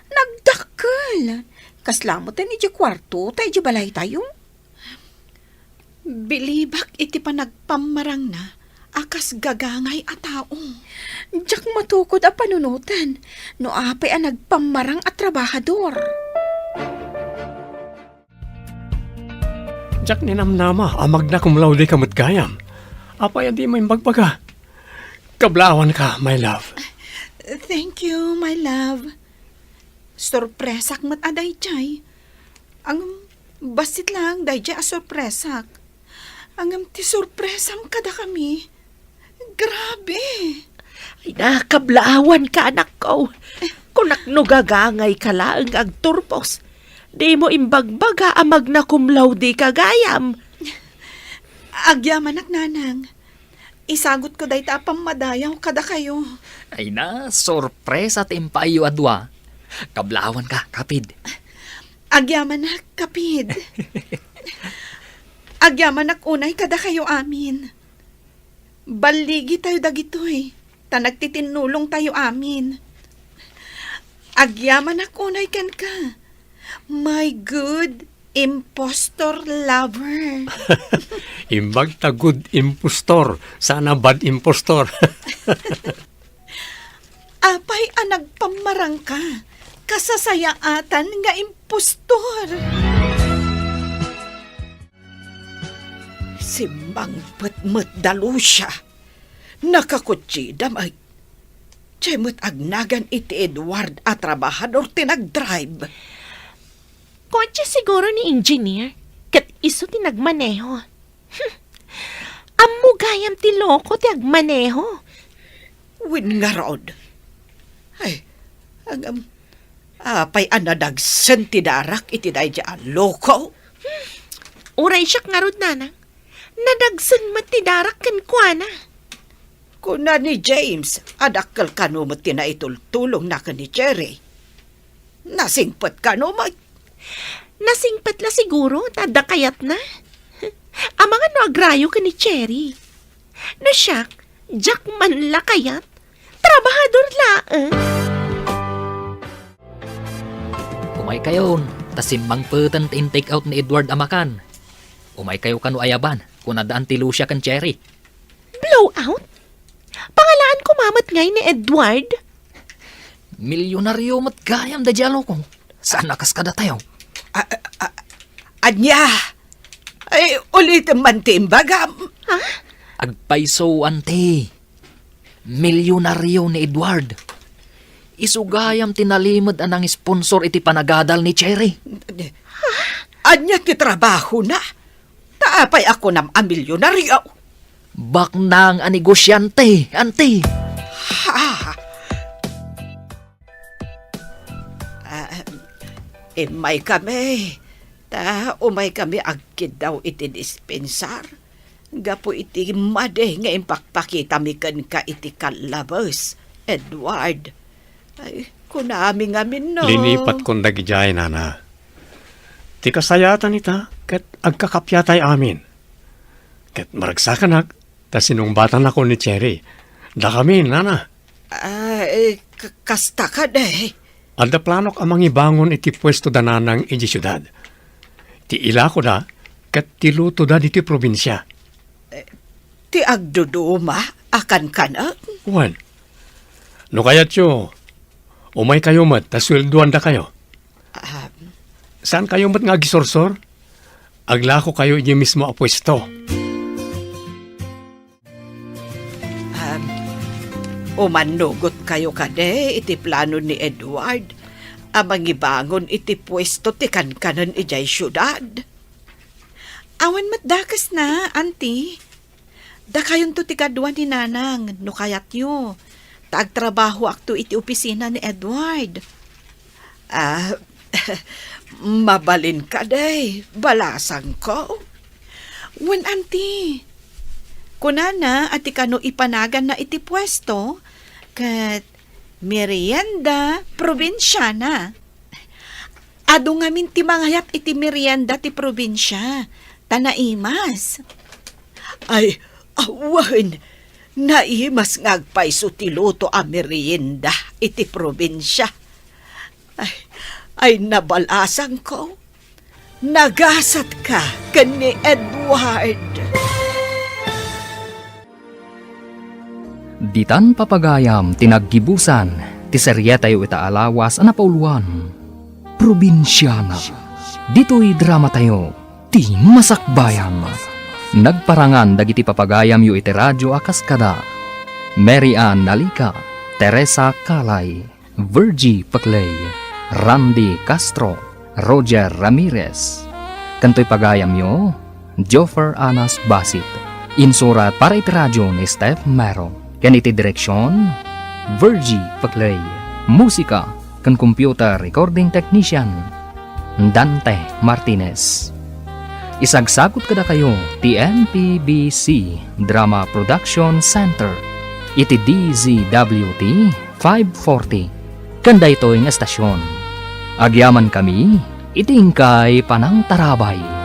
nagdakkel. Kasla met idiay kuarto ta idiay balaytayo. Bilibak iti panagpammarangna a kas gagangay a tao. Diak matukod a panunoten no apay a nagpammarang a trabahador. Diak ninamnama a magna cum laude ka met gayam. Apay a dimo imbagbaga? Kablaawanka, my love. Thank you, my love. Sorpresak met a daydiay. Ngem, bassit laeng daydiay a sorpresak. Ngem ti sorpresam kadakami, grabe! Ay, nakablaawanka, anakko. Kunak no gagangayka laeng nga agturpos. Dimo imbagbaga a magna cum laude ka gayam. Agyamanak, nanang. Isagutko dayta a pammadayaw kadakayo. Ay na, sorpresa ti impaayyo a dua. Kablaawanka, kapid. Agyamanak, kapid. Agyamanak unay kadakayo amin. Balligitayo dagitoy, ta nagtitinnulongtayo amin. Agyamanak unay kenka, my good impostor lover. Imbag ta good impostor, saan a bad impostor. Apay a nagpammarangka, kasasayaatan nga impostor. Simmangpet met da Lucia. Nakakotsida met. Diay met agnagan iti Edward a trabahador ti nagdrive. Kotse siguro ni Engineer, ket isu ti nagmaneho. Hmm. Ammo gayam ti loko ti agmaneho. Wen ngarud. Ay, ngem, apay a nadagsen ti darak iti daydiay a loko? Uray siak ngarud, nanang. Nadagsen met ti darak kenkuana. Kuna ni James a dakkel kano met ti naitultulongna ken ni Cherry. Nasingpet kano met? Nasingpet la siguro ta adda kayatna. Amangan no agrayo ken ni Cherry. No siak, diak man la kayat. Trabahador laeng. Umaykayon, ta simmangpeten ti in-take out ni Edward a makan. Umaykayo kano ayaban, kunada Auntie Lucia ken Cherry. Blowout? Pangalaan koma met ngay ni Edward? Milyonaryo met gayam daydiay a loko. Saan a kas kadatayo? A-, a-, a-, ania? Ay, ulitem man ti imbagam. Ha? Agpayso, Auntie. Milyonaryo ni Edward. Isu gayam ti nalimed a nangisponsor iti panagadal ni Cherry. Ania ti trabahona? Ta apay a kunam a milyonaryo? Baknang a negosyante, anti. Ha? Ah, immay kami. Ta umay kami agkiddaw iti dispensar. Gapu iti madi nga impakpakitami kenka iti kallabes, Edward. Ay, kunami ngamin no. Linipatkon dagidiay, nana. Ti kasayaatan ita, ket agkakappia tay amin. Ket maragsakanak, ta sinungbatanakon ni Cherry. Dakami, nana. Ah, eh, k-, kasta kadi. Adda planok a mangibangon iti puesto da nanang iti siudad. Ti ilakoda ket ti lutoda diti probinsia. Eh, ti agduduma a kankanen? Wen. No kayatyo, umaykayo met ta sueldoandakayo. Ah. Saankayo met nga agisursor? Aglakokayo idiay mismo a puesto. Um, umannugotkayo kadi iti plano ni Edward a mangibangon iti puesto ti kankanen idiay siudad? Awan met dakesna, anti. Dakayonto ti kadua ni Nanang, no kayatyo. Ta agtrabahoakto iti opisina ni Edward. Ah, mabalin kadi, balasangko. Wen, anti. Kunana a ti kano ipanaganna iti puesto, ket merienda probinsiana. Adu ngamin ti mangayat iti merienda ti probinsia, ta naimas. Ay, awan! Naimas nga agpayso ti luto a merienda iti probinsia. Ay, ay, nabalasangko. Nagasatka ken ni Edward. Ditan papagayam ti naggibusan ti serietayo ita a lawas a napauluan, Probinsiana. Ditoy dramatayo, ti Masakbayan. Nagparangan dagiti papagayamyo iti radio a kas kada Mary Ann Nalica, Teresa Calay, Virgie Paclay, Randy Castro, Roger Ramirez. Ken toy pagayamyo, Joffer Anas Basit. Insurat para iti radio ni Steph Mero. Ken iti direksion, Virgie Paclay. Musika ken computer recording technician, Dante Martinez. Isagsagut kadakayo ti M P B C Drama Production Center iti D Z W T five forty ken daytoy nga estasion. Agyamankami iti inkay panangtarabay.